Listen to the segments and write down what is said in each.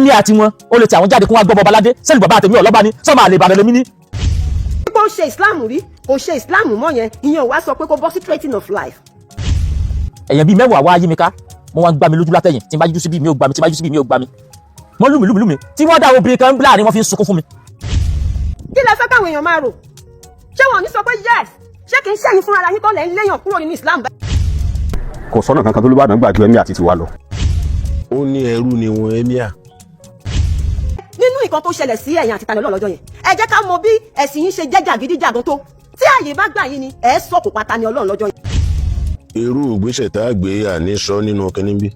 Emir àti wọn ó lè ti àwọn jáde kó wá gbọ́ bọbaládé sẹ́lù bàbá àtẹ̀mí ọlọ́ba ni sọ́mọ àlè Ìbàdàn lèmi ní. Pé ó ṣe Islam rí, kò ṣe Islam mọ́ yẹn, ìyẹn ò wá sọ pé kó bọ́ sí threatening of life. Èèyàn bíi 10 wá yí mi ká, wọ́n wá ń gbá mi lójú látẹ̀yìn. Tí n bá yíjú síbí, mi ò gbá mi. Tí n bá yíjú síbí, mi ò gbá mi. Wọ́n lù mí, lù mí, lù mí, tí wọ́n dá obìnrin kan láàrin wọn fi ń sunkún fún mi. Kí lẹ fẹ́ káwọn èèyàn máa rò? Ṣé wọn ò ní sọ pé yes, ṣé kì í ṣẹ́yìn fúnra yín kọ́ lẹ́ ń léèyàn kúrò nínú Islam báyìí? Kò sọ́nà kankan tó l'Olúbàdàn gbà ju emir àti tiwa lọ. Ó ní ẹrú ni wọn, emir. Nínú nǹkan tó ṣẹlẹ̀ sí ẹ̀yin àti Tani Olohun lọ́jọ́ yẹn, ẹ jẹ́ ká mọ bí ẹ̀sìn yín ṣe jẹ́ jàgídíjàgan tó. Tí àyè bá gbà yín ni ẹ̀ sọ̀kò pa Tani Olohun lọ́jọ́ yẹn. Irú ìgbésẹ̀ tá a gbé àní sọ nínú kínní bí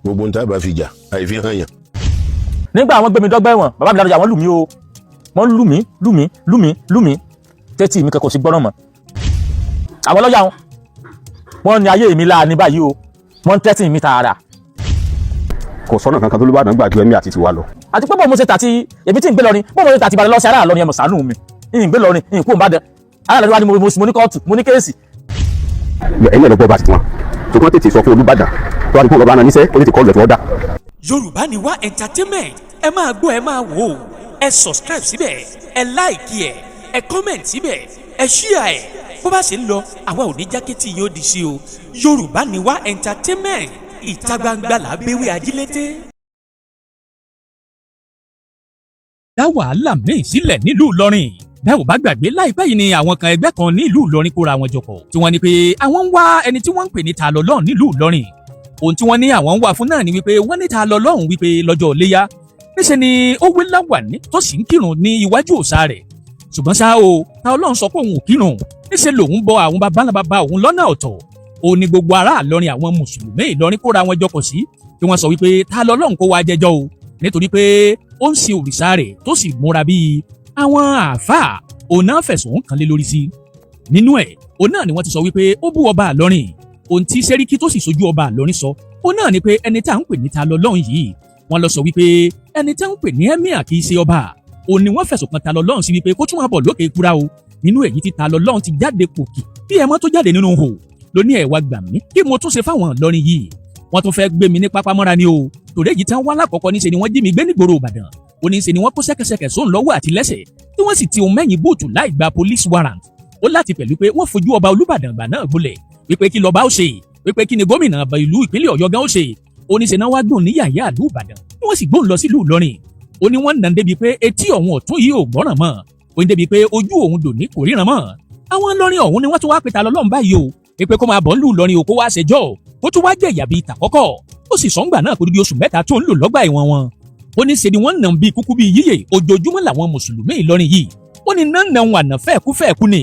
gbogbo ń tábà fi jà àìfi hàn yàn. Nígbà àwọn gbé mi dọ́gbà ẹ̀wọ̀n, bàbá mi Ládọjà, wọ́n lù mí o. Wọ́n lù mí, lù mí, lù mí, lù mí tẹ́tí mi kẹ́kọ̀ọ́ sí gbọ́ràn mọ́. Àwọn lọ́yà wọn, wọ́n ní ayé mi láàánú báyìí o. Wọ́n ń tẹ́tí mi tààrà. Kò sọ́nà kankan tó l'Olúbàdàn gbà ju emir àti tiwa lọ. Àti pé bọ́ọ̀ mo ṣe tàti èmi tí ń gbé lọrin, bọ́ọ̀ mo ṣe tàti Ìbàdàn lọ sí ará Ìlọrin, ẹ mọ̀ ṣàánú mi. Ń gbé lọrin, ń kú òǹbàdàn, ará Ìlọrin wá ní mo ní kóòtù, mo ní case. Ẹ̀yin ẹ̀ lọ gbọ́ bá ti tiwọn tó kí wọ́n tètè sọ fún Olúbàdàn tó wà ní kó lọ́ba náà níṣẹ́, ó tètè kọ́ lẹ̀ tí wọ́n dá. Yorùbá Ni Wá Entertainment, ẹ máa gbọ́, ẹ máa wò ó. Ẹ subscribe síbẹ̀, ẹ like ẹ, ẹ comment síbẹ̀, ẹ share ẹ. Bó bá ṣe ń lọ, àwa ò ní jákẹ́tì yóò di sí o. Yorùbá Ni Wá Entertainment, ìta gbangba là bẹ́wẹ́ ajílété. Dá wàhálà míì sílẹ̀ nílùú Ìlọrin. Bẹ́ẹ̀ ò bá gbàgbé, láìpẹ́ yìí ni àwọn kan, ẹgbẹ́ kan nílùú Ìlọrin kóra wọn jọpọ̀, tí wọ́n ní pé àwọn ń wá ẹni tí wọ́n ń pè ní Ta lọ́lọ́run nílùú Ìlọrin. Ohun tí wọ́n ní àwọn ń wá fún náà ni wípé wọ́n ní Ta lọ́lọ́run wípé lọ́jọ́ iléyá níṣẹ́ ni ó wé láwàní tó sì ń kírun ní iwájú òòṣà rẹ̀. Ṣùgbọ́n ṣá o, Ta Ọlọ́run sọ pé òun ò kírun, níṣẹ́ lòun bọ àwọn babalábàbà òun lọ́nà ọ̀tọ̀. Ó ní gbogbo ará Ìlọrin, àwọn mùsùlùmí Ìlọrin kóra wọn jọpọ̀ sí, tí wọ́n sọ wípé Ta lọ́lọ́run kó wá jẹ́jọ́ o, nítorí pé ó ń sin òrìṣà rẹ̀ tó sì múra bíi àwọn àáfàá. Òun náà fẹ̀sùn kàn lé lórí sí nínú ẹ̀. Òun náà ni wọ́n ti sọ wípé ó bú ọba Ìlọrin. Ohun tí sẹ́ríkì tó sì sojú ọba Ìlọrin sọ, òun náà ni pé ẹni tá à ń pè ní Ta lọ́lọ́run yìí, wọ́n lọ sọ wípé ẹni tá à ń pè ní emir kì í ṣe ọba. Òun ni wọ́n fẹ̀sùn kan Ta lọ́lọ́run sí wípé kó tún máa bọ̀ lókè kúra o. Nínú èyí tí Ta lọ́lọ́run ti jáde pòkì bí ẹmọ tó jáde nínú hò ló ní, "Ẹ wá gbà mí, kí mo tún ṣe fáwọn Ìlọrin yìí? Wọ́n tún fẹ́ gbé mi ní pápámọ́ra ni o, torí èyí tí wọ́n wá lákọ̀ọ́kọ́, níṣe ni wọ́n jí mi gbé nígboro Ìbàdàn." Ó ní ṣe ni wọ́n kó ṣẹ́kẹ́ṣẹkẹ̀ sóun lọ́wọ́ àti lẹ́sẹ̀, tí wọ́n sì ti òun mẹ́yìn bóòtù láì gba police warrant. Ó láti pẹ̀lú pé wọ́n fojú ọba Olúbàdàn gbà náà gbolẹ̀ wípé kí lọ́ba ó ṣe, wípé kí ni gómìnà ìlú ìpínlẹ̀ Ọ̀yọ́ gan ó ṣe. Ó ní ṣe náà wá gbóhùn ní yàyà ìlú Ìbàdàn, tí wọ́n sì gbóhùn lọ sílùú Ìlọrin. Ó ní wọ́n nà débi pé etí ọ̀hún ọ̀tún yìí ò gbọ́ràn mọ́. Ó ní débi pé ojú òun dòní kò ríran mọ́. Àwọn Ìlọrin ọ̀hún ni wọ́n tún wá pe Ta lọ́lọ́run báyìí o, wípé kó máa bọ̀ ńlú Ìlọrin o, kó wá ṣẹjọ́, kó tún wá jẹ̀yà bíi tàkọ́kọ́. Ó sì sọ́ngbà náà kó dídí oṣù 3 tó ń lò lọ́gbà ẹ̀wọ̀n wọn. Ó ní ṣe ni wọ́n nà bíi kúkú bíi yíyè ojoojúmọ́ làwọn mùsùlùmí Ìlọrin yìí. Ó ní náà nà ń àná fẹ́ẹ̀kú fẹ́ẹ̀kú ni.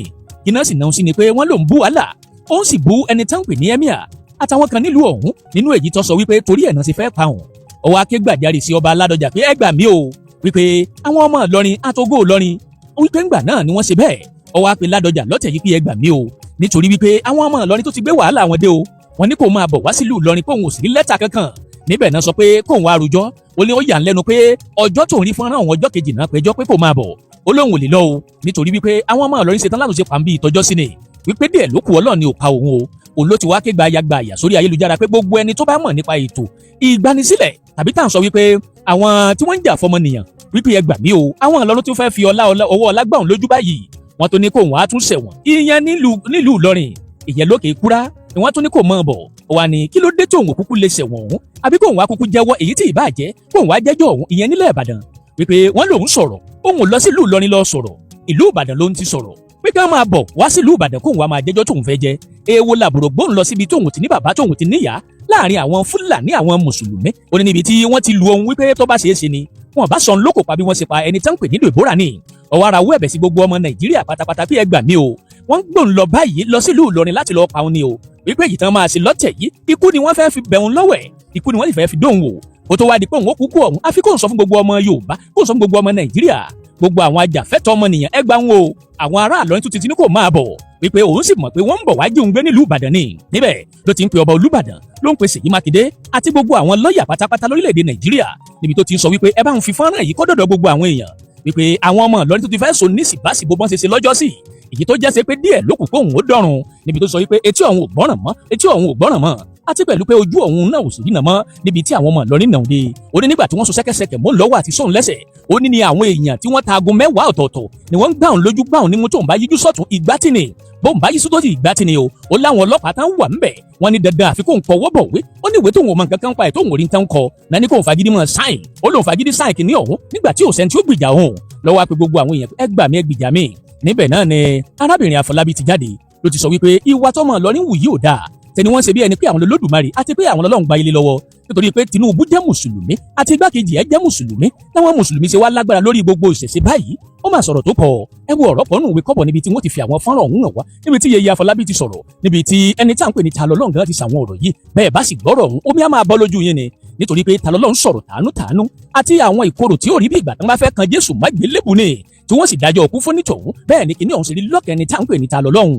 Iná sì náà sí ni pé wọ́n ló ń bú wàhálà, ó ń sì bú ẹni tán pè ní emir àtàwọn kan nílùú ọ̀hún, nínú èyí tó sọ wípé torí ẹ̀ náà ṣe fẹ́ pa òun. Ó wá ké gbàjarè sí ọba Ládọjà pé ẹ gbà mí o, wípé àwọn ọmọ Ìlọrin àtògó Ìlọrin, wípé ńgbà náà ni wọ́n ṣe bẹ́ẹ̀. Ó wá pe Ládọjà lọ́tẹ̀ yìí pé ẹ gbà mí o, nítorí wípé àwọn ọmọ Ìlọrin tó ti gbé wàhálà wọn dé o. Wọ́n ní kó máa bọ̀ wá sílùú Ìlọrin, kóun ò sì rí lẹ́tà kankan níbẹ̀ náà sọ pé kóun wá rojọ́. Ó ní ó yà ń lẹ́nu pé ọjọ́ tó ń rí fọ́nrán àwọn ọjọ́ kejì náà péjọ pé kó máa bọ̀. Ó lóun ò lè lọ o, nítorí wípé àwọn ọmọ Ìlọrin ṣetán láti ṣe pàǹbí ìtọ́jọ́ sí ni, wípé díẹ̀ ló kù, Ọlọ́run ni ò pa òun o. Òun ló ti wá ké gba àyà sórí ayélujára pé gbogbo ẹni tó bá mọ̀ nípa ètò ìgbanisílẹ̀ tàbí tá à ń sọ wípé àwọn tí wọ́n ń jà fọmọnìyàn, wípé ẹ gbà mí o, àwọn Ìlọrin tó fẹ́ fi ọlá ọwọ́ ọlá gbà òun lójú báyìí. Wọ́n tó ní kóun á tún ṣẹ̀wọ̀n ìyẹn nílùú Ìlọrin, ìyẹn lókè kúrá ni wọ́n tún ní kó mọ̀ bọ̀. Ó wá ní kí ló dé tóun òkúkú lè ṣẹ̀wọ̀n òun, àbí kóun wá kúkú jẹ́wọ́ èyí tí ìbá jẹ́, kóun wá jẹ́jọ́ òun ìyẹn nílẹ̀ Ìbàdàn, wípé wọ́n lòun sọ̀rọ̀, òun ò lọ sílùú Ìlọrin lọ sọ̀rọ̀, ìlú Ìbàdàn ló ń ti sọ̀rọ̀, pé ká máa bọ̀ wá sílùú Ìbàdàn kóun wá máa jẹ́jọ́ tóun fẹ́ jẹ́. Èèwo làbùrò gbóhùn lọ síbi tóun ti ní bàbá, tóun ti níyà láàrin àwọn Fúlàní, àwọn mùsùlùmí. Ó ní níbi tí wọ́n ti lu ohun wípé tó bá ṣeé ṣe ni wọn bá sọ̀n lóko pa bí wọ́n ṣe pa ẹni tán ń pè ní Deborah ní. Ọwọ́ ara wú ẹ̀bẹ̀ sí gbogbo ọmọ Nàìjíríà pátápátá pé ẹ gbà mí o, wọ́n ń gbóhùn lọ báyìí lọ sílùú Ìlọrin láti lọ pa òun ni o, wípé èyí tán máa ṣe lọ́tẹ̀ yìí, ikú ni wọ́n fẹ́ fi bẹ̀ òun lọ́wẹ̀, ikú ni wọ́n sì fẹ́ fi dóhùn wò. Kó tó wá di pé òun ó kúkú ọ̀hún, àfi kóun sọ fún gbogbo ọmọ Yorùbá, kóun sọ fún gbogbo ọmọ Nàìjíríà, gbogbo àwọn ajàfẹ́tọ̀ọ́ ọmọnìyàn, ẹ gbà ń wo àwọn ará Ìlọrin tó ti ti ní kò máa bọ̀, wípé òun sì mọ̀ pé wọ́n ń bọ̀ wá jí òun gbé nílùú Ìbàdàn ni. Níbẹ̀ ló ti ń pe ọba Olúbàdàn, ló ń pe Ṣèyí Mákindé àti gbogbo àwọn lọ́ọ̀yà pátápátá lórílẹ̀‐èdè Nàìjíríà, níbi tó ti ń sọ wípé ẹ bá ń fi fọ́nrán yìí kó dọ̀dọ̀ gbogbo àwọn èèyàn, wípé àwọn ọmọ Ìlọrin tó ti fẹ́ so ní síbáṣìbò bọ́n ṣe ṣe lọ́jọ́ sí, èyí tó jẹ́ ṣe pé díẹ̀ ló kù kóhùn ó dọ̀run, níbi tó sọ wípé etí òun ò gbọ́ràn mọ́, etí òun ò gbọ́ràn mọ́. Àti pẹ̀lú pé ojú òun náà ò sì ríran mọ́ níbi tí àwọn ọmọ Ìlọrin náà dé. Ó ní nígbà tí wọ́n so ṣẹ́kẹ́ṣẹkẹ̀ mọ́ lọ́wọ́ àti sóun lẹ́sẹ̀, ó ní ní àwọn èèyàn tí wọ́n ta aago 10 ọ̀tọ̀ọ̀tọ̀ ni wọ́n ń gbà òun lójú, gbà òun nímú. Tóun bá yíjú sọ́tún, ìgbà tì ní, bóun bá yí sódò, ìgbà tì ní o. Ó láwọn ọlọ́pàá tán wà ńbẹ̀, wọ́n ní dandan àfi kóun kọwọ́ bọ̀wé. Ó ní ìwé tóun ò mọ nǹkan kan pa ẹ̀, tóun ò rí tán kọ náà, ní kóun fagídí mọ́ sign. Ó lóun fagídí sign kìíní ọ̀hún nígbà tí òsèǹ tí ó gbìjà òun lọ́wọ́ á pe gbogbo àwọn èèyàn, ẹ gbà mí, ẹ gbìjà mí. Níbẹ̀ náà ni arábìnrin Àfọlábí ti jáde, ló ti sọ wípé ìwà tọmọ Ìlọrin wù yìí ò dáa. Tẹni wọ́n ṣe bí ẹni pé àwọn Olódùmarè àti pé àwọn Ọlọ́run gba ilé lọ́wọ́, nítorí pé Tinubu jẹ́ mùsùlùmí àti igbákejì ẹ̀ jẹ́ mùsùlùmí, táwọn mùsùlùmí ṣe wá lágbára lórí gbogbo ìṣẹ̀ṣe báyìí. Ó máa sọ̀rọ̀ tó pọ̀. Ẹ wo ọ̀rọ̀ pọ̀ nù ìwé kọ́bọ̀ níbi tí wọ́n ti fi àwọn fọ́nrán ọ̀hún hàn wá, níbi tí Yèyé Àfọlábí ti sọ̀rọ̀, níbi tí ẹni tá à ń pè ní Talọ́lọ́run gan ti sàwọn ọ̀rọ̀ yìí. Bẹ́ẹ̀ bá sì gbọ́rọ̀ ọ̀hún, omi á máa bọ́ lójú yín ni, nítorí pé Talọ́lọ́run sọ̀rọ̀ tàánú tàánú àti àwọn ìkorò tí ó rí bí ìgbà tó ń bá fẹ́ kan Jésù mágbélébù ni, tí wọ́n sì dájọ́ òkú fún nítòun. Bẹ́ẹ̀ ni kinní ọ̀hún sì rí lọ́kẹ́ni tá à ń pè ní Talọ́lọ́run.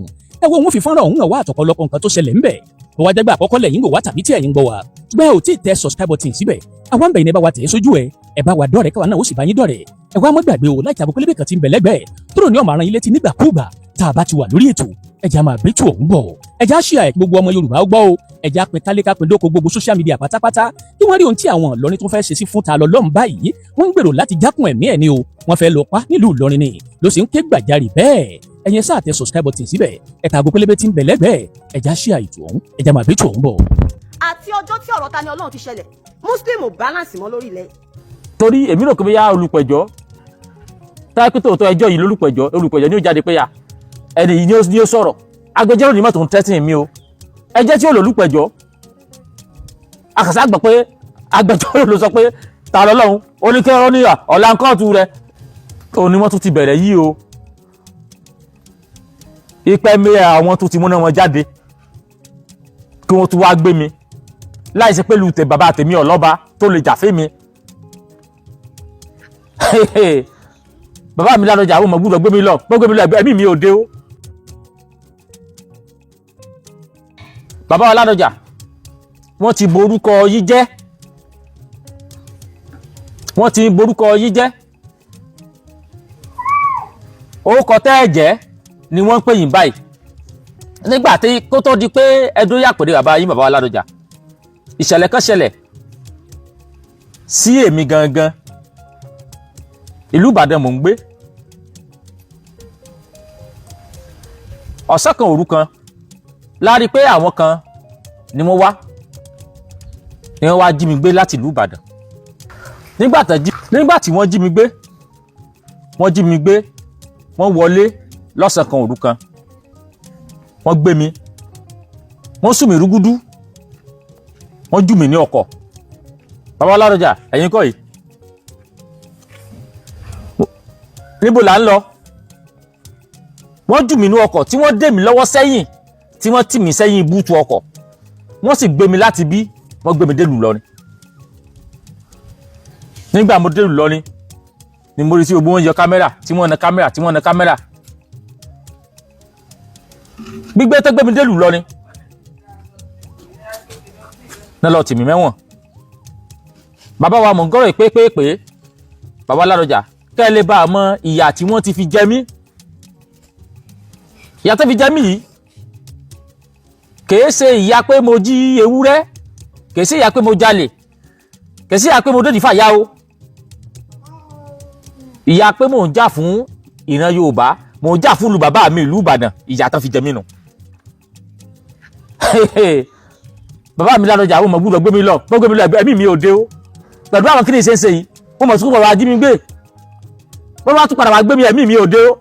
Ẹ wo, òun fi fọ́nrán ọ̀hún hàn wá àtọ̀pọ̀lọpọ̀ nǹkan tó ṣẹlẹ̀ ńbẹ̀. Bó wá jẹ́gbẹ́ àkọ́kọ́ lẹ́yìn wò wá tàbí tí ẹ̀yin gbọ́ wá, ṣùgbọ́n ẹ ò tí ì tẹ subscribe button síbẹ̀, àwa ń bẹ̀ yín, ẹ bá wa tẹ̀ ẹ́ sójú ẹ, ẹ bá wa dọ́rẹ̀ẹ́, káwa náà ó sì bá yín dọ̀rẹ́. Ẹ wá mọ́ gbàgbé o láti àbò pélébé kan tí ń bẹ lẹ́gbẹ̀ẹ́ tó rò ní ọmọ àrùn yín létí nígbàkúùgbà tá a bá ti wà lórí ètò. Ẹja máa bẹ́tù ọ̀hún bọ̀, ẹja ṣíà ẹ̀, gbogbo ọmọ Yorùbá ó gbọ́ o. Ẹja pin kálíkà pin dóko gbogbo social media pátápátá, kí wọ́n rí ohun tí àwọn Ìlọrin tó fẹ́ ṣe sí fún Talọ́lọ́run báyìí. Wọ́n ń gbèrò láti jákun ẹ̀mí ẹ̀ ni o, wọ́n fẹ́ lọ pa nílùú Ìlọrin ni ló sì ń ké gbàjarì bẹ́ẹ̀. Ẹ̀yin sáà tẹ subscribe button síbẹ̀, ẹ̀ka àgọ́ pélébé tí ń bẹ lẹ́gbẹ̀ẹ́. Ẹja ṣíà ètò ọ̀hún, ẹja máa bẹ́tù ọ̀hún bọ̀. Àti ọjọ́ tí ọ̀rọ̀ Tani Olohun ti ṣẹlẹ̀, Muslim ò balance mọ́ lórí ilẹ̀. Torí èmi rò pé bóyá olùpẹ̀jọ́ táyà pé tòótọ́ ẹjọ́ yìí lólùpẹ̀jọ́, olùpẹ̀jọ́ ni ó jáde pé ya ẹni yìí ni ó sọ̀rọ̀. Agbẹjọ́rò ní mọ́tò ń tẹ́sìn mi o. Ẹjẹ́ tí ó lòlùpẹ̀jọ́ akàṣà gbọ́ pé agbẹjọ́rò ló sọ pé ta lọ́lọ́run oníkẹ́rọ́ ní ọ̀la kóòtù rẹ̀ òun ni wọ́n tún ti bẹ̀rẹ̀ yìí o. Ìpẹ́ mi àwọn tó ti múná wọn jáde kí wọ́n tún wá gbé mi láì ṣe pé lu tẹ bàbá tèmi ọlọ́ba tó lè jà fún mi. Bàbá mi ládọjà, àwọn ọmọ gbúdọ̀ gbé mi lọ, gbé mi lọ, ẹ̀mí mi ò dé o. Bàbá wa ládọjà, wọ́n ti borúkọ yí jẹ́, wọ́n ti borúkọ yí jẹ́. Orúkọ tẹ́ ẹ̀ jẹ́ ni wọ́n ń pè yín báyìí. Nígbà tí kó tó di pé ẹdún yà pèrè bàbá yín, bàbá wa ládọjà, ìṣẹ̀lẹ̀ kan ṣẹlẹ̀ sí èmi gangan. Ìlú Ìbàdàn mò ń gbé. Ọ̀sán kan òru kan la rí pé àwọn kan ni wọ́n wá jí mi gbé láti ìlú Ìbàdàn. Nígbà tí wọ́n jí mi gbé, wọ́n jí mi gbé, wọ́n wọlé lọ́sàn kan òru kan, wọ́n gbé mi, wọ́n sùn mí rúgúdú, wọ́n jù mí ní ọkọ̀. Bàbá Ládọjà, ẹ̀yin kọ́ yìí, níbo là ń lọ? Wọ́n jù mí ní ọkọ̀ tí wọ́n dè mí lọ́wọ́ sẹ́yìn, tí wọ́n tì mí sẹ́yìn búùtù ọkọ̀, wọ́n sì gbé mi láti bí wọ́n gbé mi délùú Ìlọrin. Nígbà mo délùú Ìlọrin ni mo rí tí gbogbo wọn yọ kámẹ́rà, tí wọ́n na kámẹ́rà, tí wọ́n na kámẹ́rà. Gbígbé tó gbé mi délùú Ìlọrin náà lọ tì mí mẹ́wọ̀n. Bàbá wa mọ̀ ń gọ́rọ̀ pé pé pé bàbá Ládọjà, kẹ́ ẹ lè bá a mọ ìyà tí wọ́n ti fi jẹ mí. Ìyà tó fi jẹ mí yìí kìí ṣe ìyà pé mo jí ewúrẹ́, kìí ṣe ìyà pé mo jalè, kìí ṣe ìyà pé mo dòdì fàyà o. Ìyà pé mò ń jà fún ìran Yorùbá, mò ń jà fún ìlú bàbá mi, ìlú Ìbàdàn, ìyà tó fi jẹ mí nù. Bàbá mi Ládọjà, àwọn ọmọ gbúdọ̀ gbé mi lọ, gbé mi lọ, ẹ̀mí mi ò dé o. Pẹ̀lú àwọn kíni ṣe ń ṣe yìí, wọ́n mọ̀ tún padà wá jí mi gbé, wọ́n bá tún padà wá gbé mi, ẹ̀mí mi ò dé o.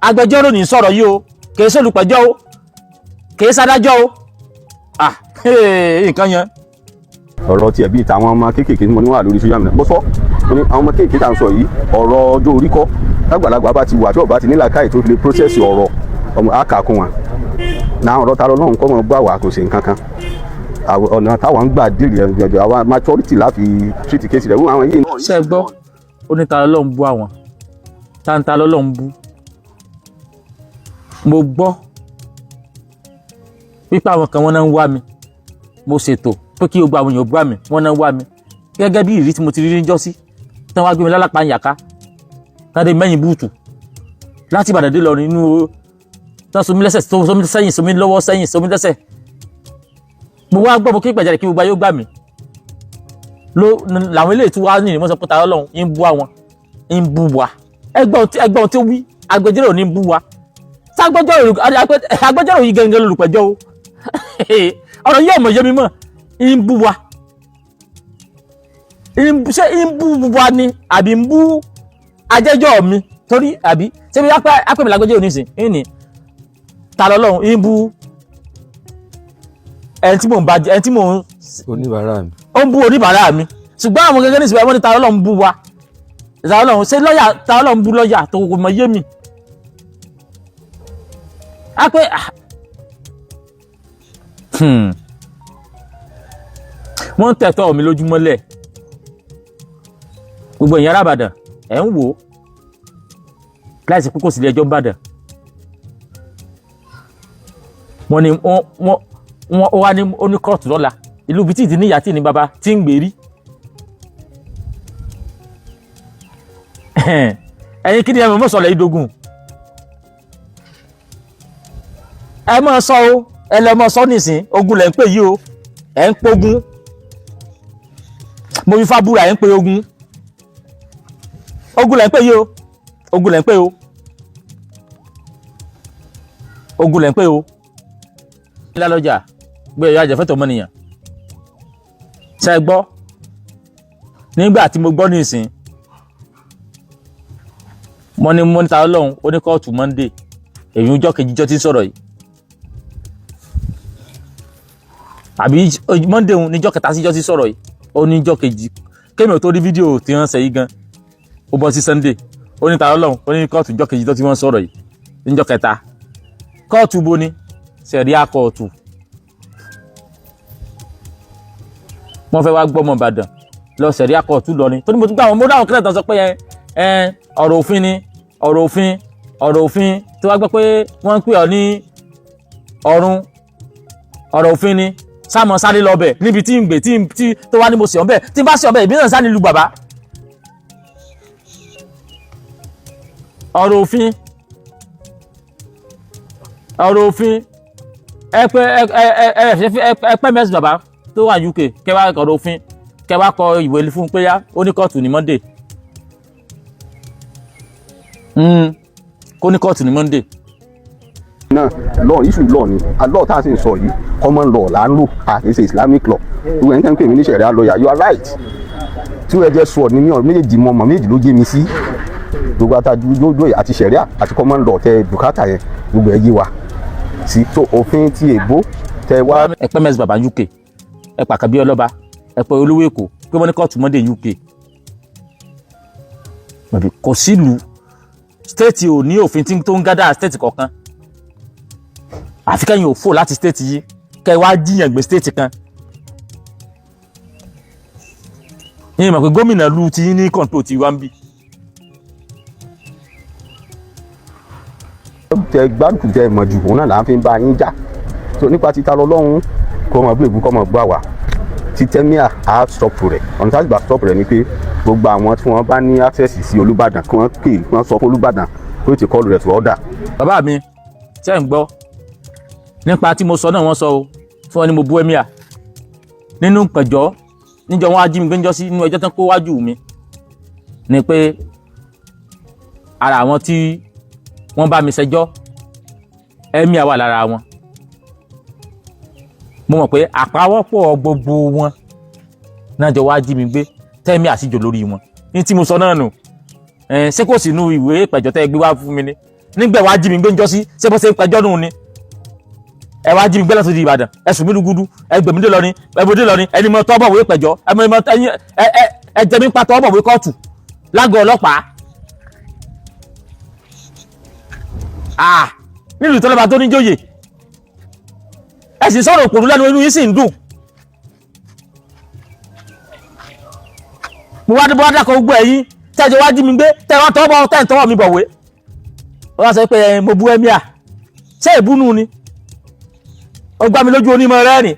Agbẹjọ́rò ní sọ̀rọ̀ yìí o, kìí ṣe olùpẹ̀jọ́ o, kìí ṣadájọ́ o. Ah, nǹkan yẹn. Ọ̀rọ̀ tiẹ̀ bíi tàwọn ọmọ kéékèèké tí mo ní wà lórí social media, mo sọ, mo ní àwọn ọmọ kéékèèké tá à ń sọ yìí, ọ̀rọ̀ ọjọ́ orí kọ́. Lágbàlagbà bá ti wà, tí ọba ti ní làákàyè tó fi lè process ọ̀rọ̀ ọmọ àkàkùn wọn náà, ọ̀rọ̀ ta lọ́nà kọ́ mọ̀ gbà wá, kò sí nǹkan kan. Ọ̀nà táwọn ń gbà dìrì ẹ̀jọ̀, àwa maturity láfi treat case rẹ̀ wọ́n àwọn yìí. Ṣe é gbọ́? Ó ní ta lọ́lọ́run bú àwọn, ta ń ta lọ́lọ́run bú. Mo gbọ́ pípa àwọn kan, wọ́n náà ń wá mi. Mo ṣètò pé kí gbogbo àwọn èèyàn bá mi, wọ́n náà ń wá mi gẹ́gẹ́ bí ìrírí tí mo ti rí níjọ́sí tí wọ́n wá gbé mi lálápá yàká tádé mẹ́yìn búùtù láti Ìbàdàn dé Ìlọrin inú tán, so mí lẹ́sẹ̀, so mí sẹ́yìn, so mí lọ́wọ́ sẹ́yìn, so mí lẹ́sẹ̀. Mo wá gbọ́, mo kí gbàjarè kí gbogbo ayé ó gbà mí ló làwọn eléyìí tí wàá ní wọ́n sọ pé Ta Lọ́lọ́run ń bú àwọn, ń bú wa. Ẹgbọ́n tí ó wí, agbẹjọ́rò ní ń bú wa. Ságbẹjọ́rò yìí gẹ́gẹ́ lólùpẹ̀jọ́ o. Ọ̀rọ̀ yìí ọmọ yé mi mọ̀. Ń bú wa, ṣé ń bú wa ni àbí ń bú ajẹ́jọ́ mi? Torí àbí ṣé bí apẹ́ mi lágbẹ́jọ́ nísìn ní Ta Lọ́lọ́run ń bú ẹni tí mò ń bá, ẹni tí mò ń Oníbàárà mi. Ó ń bú oníbàárà mi, ṣùgbọ́n àwọn gẹ́gẹ́ nísìnyí wọ́n ní Ta Lọ́lọ́run ń bú wa. Ta Lọ́lọ́run ṣé lọ́ọ̀yà? Ta Lọ́lọ́run ń bú lọ́ọ̀yà tó kò mọ̀ yé mi. Á pé wọ́n ń tẹ̀tọ́ mi lójúmọ́lẹ̀. Gbogbo èèyàn ará Ìbàdàn ẹ̀ ń wò ó láìsí pé kò sí ilé ẹjọ́ Ìbàdàn. Wọ́n ní wọ́n wá ní ó ní kóòtù lọ́la, ìlú ibi tí ìdí níyà tí ní baba tí ń gbèrí. Ẹ̀yin kí ni ẹ mọ̀ sọ̀rọ̀ ìdógún? Ẹ mọ̀ sọ o, ẹ lọ mọ̀ sọ nísìn. Ogun lẹ̀ ń pè yìí o, ẹ̀ ń pogun. Mo fi fábúrà, ẹ̀ ń pe ogun. Ogun lẹ̀ ń pè yìí o, ogun lẹ̀ ń pè o, ogun lẹ̀ ń pè o. Lálọ́jà gbé ẹ̀yọ́ àjẹfẹ́tọ̀ ọmọnìyàn ṣe é gbọ́. Nígbà tí mo gbọ́ nísìn, mo ní mo ní Ta Lọ́lọ́run ó ní kóòtù Monday, èyí ń jọ́ kejì jọ́ tí ń sọ̀rọ̀ yìí, àbí Monday ń níjọ́ kẹta síjọ́ tí ń sọ̀rọ̀ yìí, ó níjọ́ kejì. Kémi ò tó rí fídíò tí wọ́n ṣe yìí gan, ó bọ́ sí Sunday. Ó ní Ta Lọ́lọ́run ó ní kóòtù jọ́ kejì jọ́ tí wọ́n sọ̀rọ̀ yìí, níjọ́ kẹta. Kóòtù bo ni? Sẹ̀ríà kóòtù. Wọ́n fẹ́ wá gbọ́mọ Ìbàdàn lọ sẹ̀ríà kóòtù lọ ni. Tó ní mo tún gbà àwọn mo dáhùn kílẹ̀ tán sọ pé ẹ ọ̀rọ̀ òfin ni, ọ̀rọ̀ òfin, ọ̀rọ̀ òfin tí wọ́n gbọ́ pé wọ́n ń pè ọ́ ní ọ̀run, ọ̀rọ̀ òfin ni. Sáàmọ̀ sáré lọ bẹ̀ níbi tí ń gbé tí tó wá ní mo sì ọ́ bẹ̀, tí n bá sì ọ́ bẹ̀, ìbí náà sáré lu bàbá. Ọ̀rọ̀ òfin, ọ̀rọ̀ òfin. Ẹ pé ẹ ẹ ẹ ẹ pẹ́ mẹ́sì bàbá tó wà UK kẹwàá, ọ̀rọ̀ òfin kẹwàá kọ ìwé fún pé yá ó ní kóòtù ní Monday, kó ní kóòtù ní Monday. Náà law, issue law ni. Law tá a sì ń sọ yìí, common law là ń lò, a kì í ṣe Islamic law. Ìwé ẹni tẹ́ ń pè mí ní sẹ̀ríà lawyer, you are right. Two edged sword ni mí, ọ̀rọ̀ méjèèjì mọ̀ mọ̀ méjèèjì ló yé mi sí. Gbogbo àtàjú lójó àti sẹ̀ríà àti common law tẹ bùkátà yẹn, gbogbo ẹ̀ yé wa sí tó òfin ti èbó tẹ wá. Ẹ pẹ́ mẹ́sì bàbá UK, ẹ pàkàbí ọlọ́ba, ẹ pẹ́ olówó Èkó pé wọ́n ní kóòtù Monday UK. Kò sílùú stéètì ò ní òfin tí tó ń gádà stéètì kọ̀ọ̀kan, àfi kẹ́yìn ò fò láti stéètì yìí kẹ́ ẹ wá jíyàn gbé stéètì kan. Yín mọ̀ pé gómìnà lu ti ní kọ̀ǹtò ti wá ń bì. Tẹ gbárùkù tẹ mọ̀ jù, òun náà là ń fi bá yín jà tó nípa títa lọ lọ́hùn kó mọ̀ gbé kó mọ̀ gbà wá ti tẹ́míà á stop rẹ̀. Ọ̀nà tá a gbà stop rẹ̀ ni pé gbogbo àwọn tí wọ́n bá ní access sí Olúbàdàn, kí wọ́n pè, kí wọ́n sọ fún Olúbàdàn kó ti kọlù rẹ̀ tó ọ̀dà. Bàbá mi ṣe ń gbọ́ nípa tí mo sọ náà, wọ́n sọ o tí wọ́n ní mo bú ẹ́míà nínú pẹ̀jọ́ níjọ wọn á jí mi gbẹ́njọ́ sí nínú ẹjọ́ tán kó wájú mi ni pé ara àwọn tí wọ́n bá mi ṣẹjọ́, ẹ́míà wà lára wọn. Mo mọ̀ pé àpawọ́pọ̀ gbogbo wọn náà jọ wá jí mi gbé, tẹ́mi àṣìjò lórí wọn ní tí mo sọ náà nù. Ṣé kò sínú ìwé ìpẹ̀jọ́ tẹ́ ẹ gbé wá fún mi ni nígbà wá jí mi gbé ń jọ sí? Ṣé bó ṣe ń pẹjọ́ nù ni? Ẹ wá jí mi gbé láti di Ìbàdàn, ẹ sùn mí lúgúdú, ẹ gbèmí dé lọrin, ẹ bòdé lọrin, ẹni mọ tọ́bọ̀wé pẹ̀jọ́, ẹ mọ ẹ jẹ mí pa tọ́bọ̀wé kóòtù lágọ̀ọ́ ọlọ́pàá. Nílùú tọ́lọ́ba tó níjòyè, ẹ sì sọ̀rọ̀ òpònú lẹ́nu, inú yín sì ń dùn. Mo wá dé bó wá dákọ̀ gbogbo ẹ̀yin tẹ́jọ wá jí mi gbé, tẹ́ wá tọ́wọ́ tẹ́ ń tọwọ́ mi bọ̀wé. Wọ́n wá sọ pé ẹ mo bú ẹ́míà, ṣé ìbúnú ni? Ó gbá mi lójú onímọ̀ rẹ́rìn.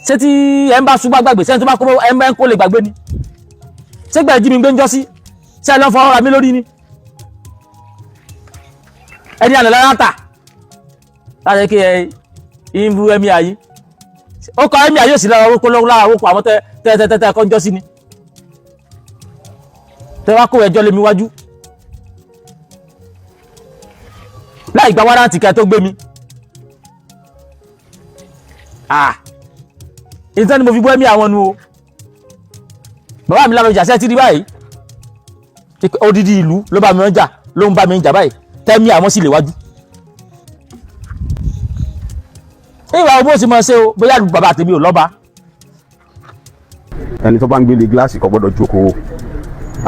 Ṣé tí ẹ ń bá ṣubú gbàgbé, ṣé tó bá kó ẹ ń bá ń kó lè gbàgbé ni? Ṣé gbà jí mi gbé ń jọ́ sí? Ṣé ẹ lọ́ fọwọ́ ra mi lórí ni? Ẹni àná lára tà láti kí ẹ Ń bú ẹ̀mí ayé, ó kọ ẹ̀mí ayé òsì lára orúkọ lára orúkọ àwọn tẹ tẹ tẹ tẹ kọjọ́ sí ni tẹ wá kó ẹjọ́ lé mi wájú láì gba wárántì kẹ tó gbé mi. Ah, ìtàn ni mo fi bú ẹ̀mí àwọn nu o. Bàbá mi Ládọjà, ṣe ti rí báyìí, odidi ìlú ló bá mi ń jà, ló ń bá mi ń jà báyìí, tẹ́mí àwọn sì lè wájú. Ìwà owó sì máa ṣe o, bóyá bàbá tèmi ò lọ́ba. Ẹni tó bá ń gbélé gíláàsì kò gbọ́dọ̀ jókòó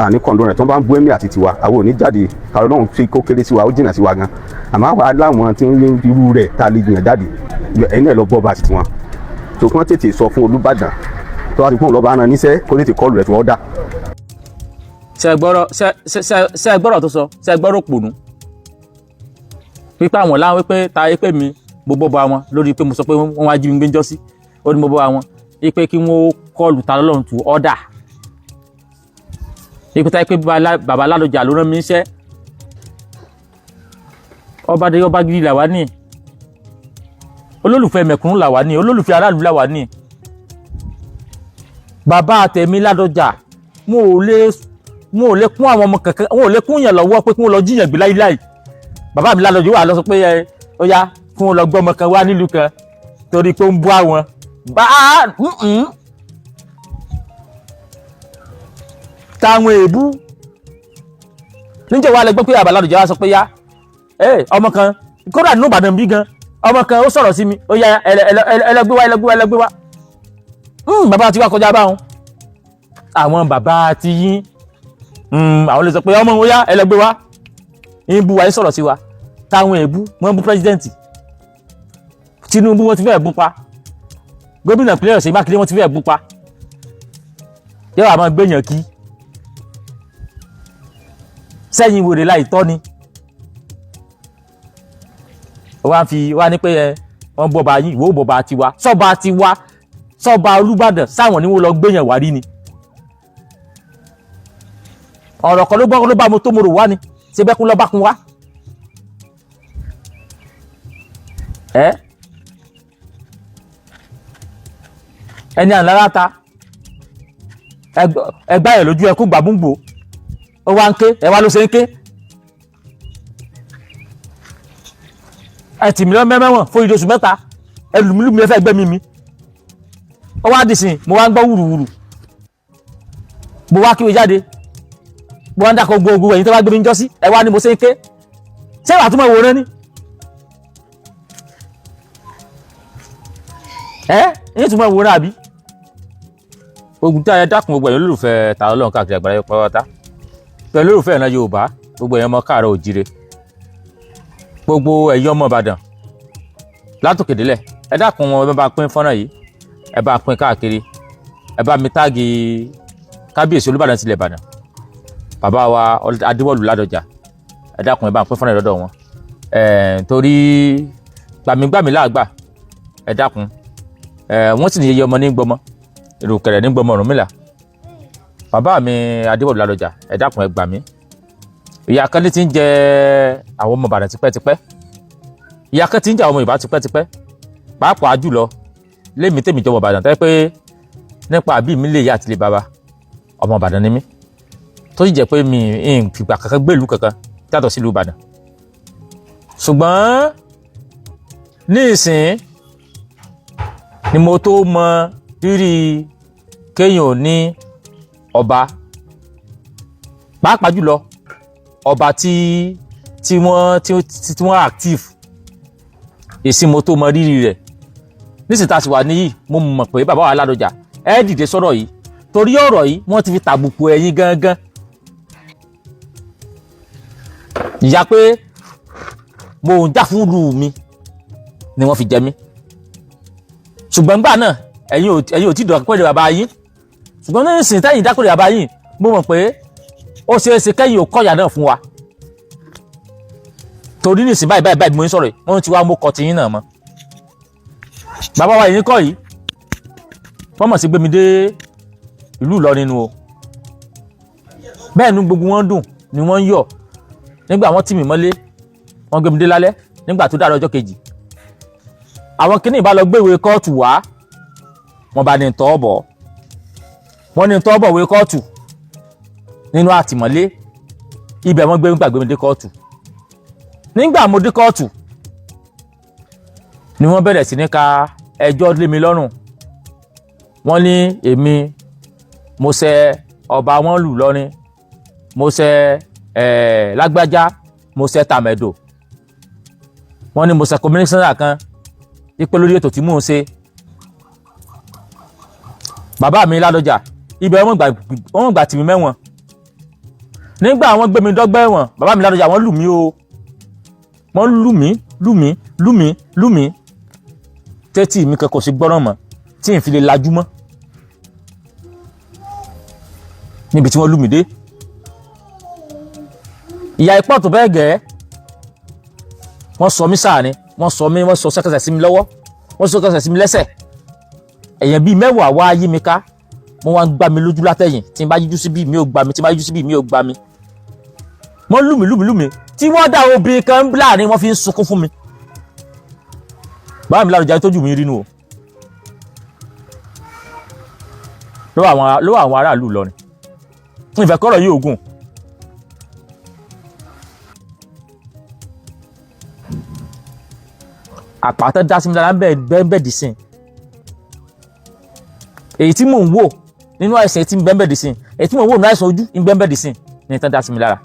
àní kọ̀ǹdọ̀ rẹ̀ tó bá ń bú ẹ̀mí àti tiwa, àwọn ò ní jáde. Kàrọ̀ náà fi kó kéré sí wa, ó jìnnà sí wa gan, àmọ́ àwa láwọn tí ń rí irú rẹ̀ tá a lè gbìyànjú jáde. Ẹ̀yin náà lọ bọ́ bá ti tiwọn tó kí wọ́n tètè sọ fún Olúbàdàn tó wá ti fún ọlọ́ba rán níṣẹ́ kó tètè kọlù rẹ̀ tí wọ́n dà. Ṣe gbọ́rọ̀ ṣe gbọ́rọ̀ tó sọ, ṣe gbọ́rọ̀ pònú pípa àwọn láwọn wípé ta pé mi mo bọ́ bá wọn lórí pé mo sọ pé wọ́n wá jí mi gbé ń jọ́sí. Ó ní mo bọ́ bá wọn wípé kí wọ́n kọlù ta lọ́lọ́run tù ọ́dà wípé táyé pé bàbá Ládọjà ló rán mi níṣẹ́. Ọba dé, ọba gidi làwa ní, olólùfẹ́ mẹ̀kúnnù làwa ní, olólùfẹ́ aráàlú làwa ní. Bàbá àtẹ̀mí Ládọjà, wọn ò lè kún àwọn ọmọ kankan, wọn ò lè kún yàn lọ́wọ́ pé kí wọ́n lọ jíyàn gbé láíláì. Bàbá mi Ládọjà wà lọ sọ pé ẹ ó yá, kí wọ́n lọ gbọ́ ọmọ kan wá nílùú kan torí pé ó ń bú àwọn bá táwọn èébú níjẹ́ wàá lẹ gbọ́ pé bàbá Ládọjà wá sọ pé yá ẹ ọmọ kan, kódà nínú Ìbàdàn bí gan, ọmọ kan ó sọ̀rọ̀ sí mi, ó yá, ẹlẹgbẹ́ wá, ẹlẹgbẹ́ wá, ẹlẹgbẹ́ wá. Bàbá ti wá kọjá báwọn. Àwọn bàbá ti yín, àwọn lè sọ pé ọmọ ó yá, ẹlẹgbẹ́ wá, ń bu wa, ń sọ̀rọ̀ sí wa. Táwọn èébú, wọ́n bú president Tinubu, wọ́n ti fẹ́ẹ̀ bú pa gómìnà ìpínlẹ̀ Ọ̀ṣun Mákindé, wọ́n ti fẹ́ẹ̀ bú pa. Yóò àmọ́ gbẹ̀yàn kí sẹ́yìn wèrè láì tọ́ ni. Wọ́n á fi wá ní pé ẹ wọ́n bọba yín, ìwọ bọba tiwa, sọba tiwa, sọba Olúbàdàn sáwọn ni wọ́n lọ gbẹ̀yàn wá rí ni. Ọ̀rọ̀ kan ló gbọ́ ló bá mo tó mo rò wá ni ṣe bẹ́kún lọ́ bá kun wá. Ẹ ẹni àlára ta ẹgbá ẹ̀ lójú ẹkú gbàmúgbò, ó wá ń ké, ẹ wá ló ṣe ń ké. Ẹ tì mí lọ mẹ́mẹ́wọ̀n fún ìdí oṣù 3, ẹ lù mí lù mí, ẹ fẹ́ gbẹ́mí mi. Ó wá dìsìn, mo wá ń gbọ́ wùrùwùrù, mo wá kíwe jáde, mo wá ń dákọ̀ gbogbo ẹ̀yin tó bá gbé mi ń jọ́sí, ẹ wá ní mo ṣe ń ké. Ṣé wàá túmọ̀ ìwòran ni ẹ ní túmọ̀ ìwòran àbí. Ogun tí a yẹ dákun, gbogbo ẹ̀yin olólùfẹ́ Ta Lọ́lọ́run káàkiri àgbáyé pátá, pẹ̀lú olólùfẹ́ ìran Yorùbá, gbogbo ẹ̀yin ọmọ káàárọ̀ òjíire, gbogbo ẹ̀yin ọmọ Ìbàdàn látòkè délẹ̀, ẹ dákun, ẹ bá pín fọ́nrán yìí, ẹ bá pín káàkiri, ẹ bá mi táàgì kábíyèsí Olúbàdàn tilẹ̀ Ìbàdàn, bàbá wa Adéwọ̀lú Ládọjà. Ẹ dákun, ẹ bá pín fọ́nrán yìí lọ́dọ̀ wọn, torí gbàmígbàmí làgbà. Ẹ dákun, wọ́n sì ní yeye ọmọ ní gbọmọ ìrùkẹ̀rẹ̀ ní gbọmọ Ọ̀rúnmìlà. Bàbá mi Adéwọ̀lú Ládọjà, ẹ dákun, ẹ gbà mí. Ìyà kan ní ti ń jẹ àwọn ọmọ Ìbàdàn tipẹ́tipẹ́, ìyà kan ti ń jẹ àwọn ọmọ Yorùbá tipẹ́tipẹ́, pàápàá jùlọ lémi tèmi jọmọ Ìbàdàn, tẹ́ pé nípa àbí mi lè yá àti lè bàbá, ọmọ Ìbàdàn ni mí, tó sì jẹ́ pé mi ń fìgbà kankan gbé ìlú kankan yàtọ̀ sílùú Ìbàdàn. Ṣùgbọ́n ní ìsìn ni mo tó mọ rírì kéèyàn ò ní ọba, pàápàá jùlọ ọba tí wọ́n tí wọ́n active. Ìsìn mo tó mọ rírì rẹ̀. Nísìnyí tá a sì wà níyì, mo mọ̀ pé bàbá wa Ládọjà, ẹ dìde sọ̀rọ̀ yìí, torí ọ̀rọ̀ yìí wọ́n ti fi tàbùkù ẹ̀yin gangan. Ìyá pé mo ń jà fún ìlú mi ni wọ́n fi jẹ mí. Ṣùgbọ́n gbà náà ẹ̀yin ò tí dọ̀kẹ́rẹ́ bàbá yín. Ṣùgbọ́n ní ìsìn tẹ́yìn dákọ̀rẹ́ bàbá yín, mo mọ̀ pé ó ṣeé ṣe kẹ́yìn ò kọ́yà náà fún wa, torí ní ìsìn báyìí báyìí báyìí mo ń sọ̀rọ̀ yìí, wọ́n ti wá mú kọ́ tiyín náà mọ́. Bàbá wa yìí kọ́ yìí, wọ́n mọ̀ sí gbé mi dé ìlú Ìlọrin nu o. Bẹ́ẹ̀ ni gbogbo wọn dùn ni wọ́n ń yọ̀ nígbà wọ́n tì mí mọ́lé, wọ́n gbé mi dé lálẹ́. Nígbà tó dàrọ̀ ọjọ́ kejì, Àwọn kìnnìún bá lọ gbéwèé kóòtù wá, wọ́n bá ní tọ́ bọ̀, wọ́n ní tọ́ bọ̀ wé kóòtù nínú àtìmọ́lé. Ibẹ̀ wọ́n gbé gbàgbé mi dé kóòtù. Nígbà mo dé kóòtù ni wọ́n bẹ̀rẹ̀ sí ní ka ẹjọ́ lé mi lọ́rùn. Wọ́n ní èmi mo ṣẹ̀ ọba wọn lù lọ́rin, mo ṣẹ̀ lágbájá, mo ṣẹ̀ tàmẹ̀dò. Wọ́n ní mo ṣẹ̀ kọmíṣánná kan ipe lórí ètò tí mò ń ṣe. Bàbá mi Ládọjà, ibẹ̀ wọ́n gbà tì mí mẹ́wọ̀n. Nígbà wọ́n gbé mi dọ́gbà ẹ̀wọ̀n, bàbá mi Ládọjà, wọ́n lù mí o. Wọ́n lù mí, lù mí, lù mí, lù mí tẹ́tí mi kẹ́kọ̀ọ́ sí gbọ́ràn mọ́ tí n fi lè lajú mọ́ níbi tí wọ́n lù mí dé. Ìyá ipò tó bẹ́ẹ̀ gẹ́, wọ́n sọ mí sáà ni wọ́n sọ mí, wọ́n sọ sẹ́kẹsẹ̀ sí mi lọ́wọ́, wọ́n sọ sẹ́kẹsẹ̀ sí mi lẹ́sẹ̀. Èèyàn bíi 10 wá yí mi ká, wọ́n wá ń gbá mi lójú látẹ̀yìn. Tí n bá yíjú síbí mi ò gbá mi, tí n bá yíjú síbí mi ò gbá mi. Wọ́n lù mí, lù mí, lù mí, tí wọ́n dá obìnrin kan láàrin wọ́n fi ń sunkún fún mi. Báwo mi Ládọjà tójú mi rínú o lọ́wọ́ àwọn aráàlú Ìlọrin. Ìfẹ́ kọ́rọ̀ yìí ogun. Àpáta dá sí mi lára bẹ́ẹ̀ dì sí èyí tí mò ń wò nínú àìsàn tí ń bẹ́ẹ̀ dì sí, èyí tí mò ń wò nínú àìsàn ojú ń bẹ́ẹ̀ dì sí ní tán dá sí mi lára.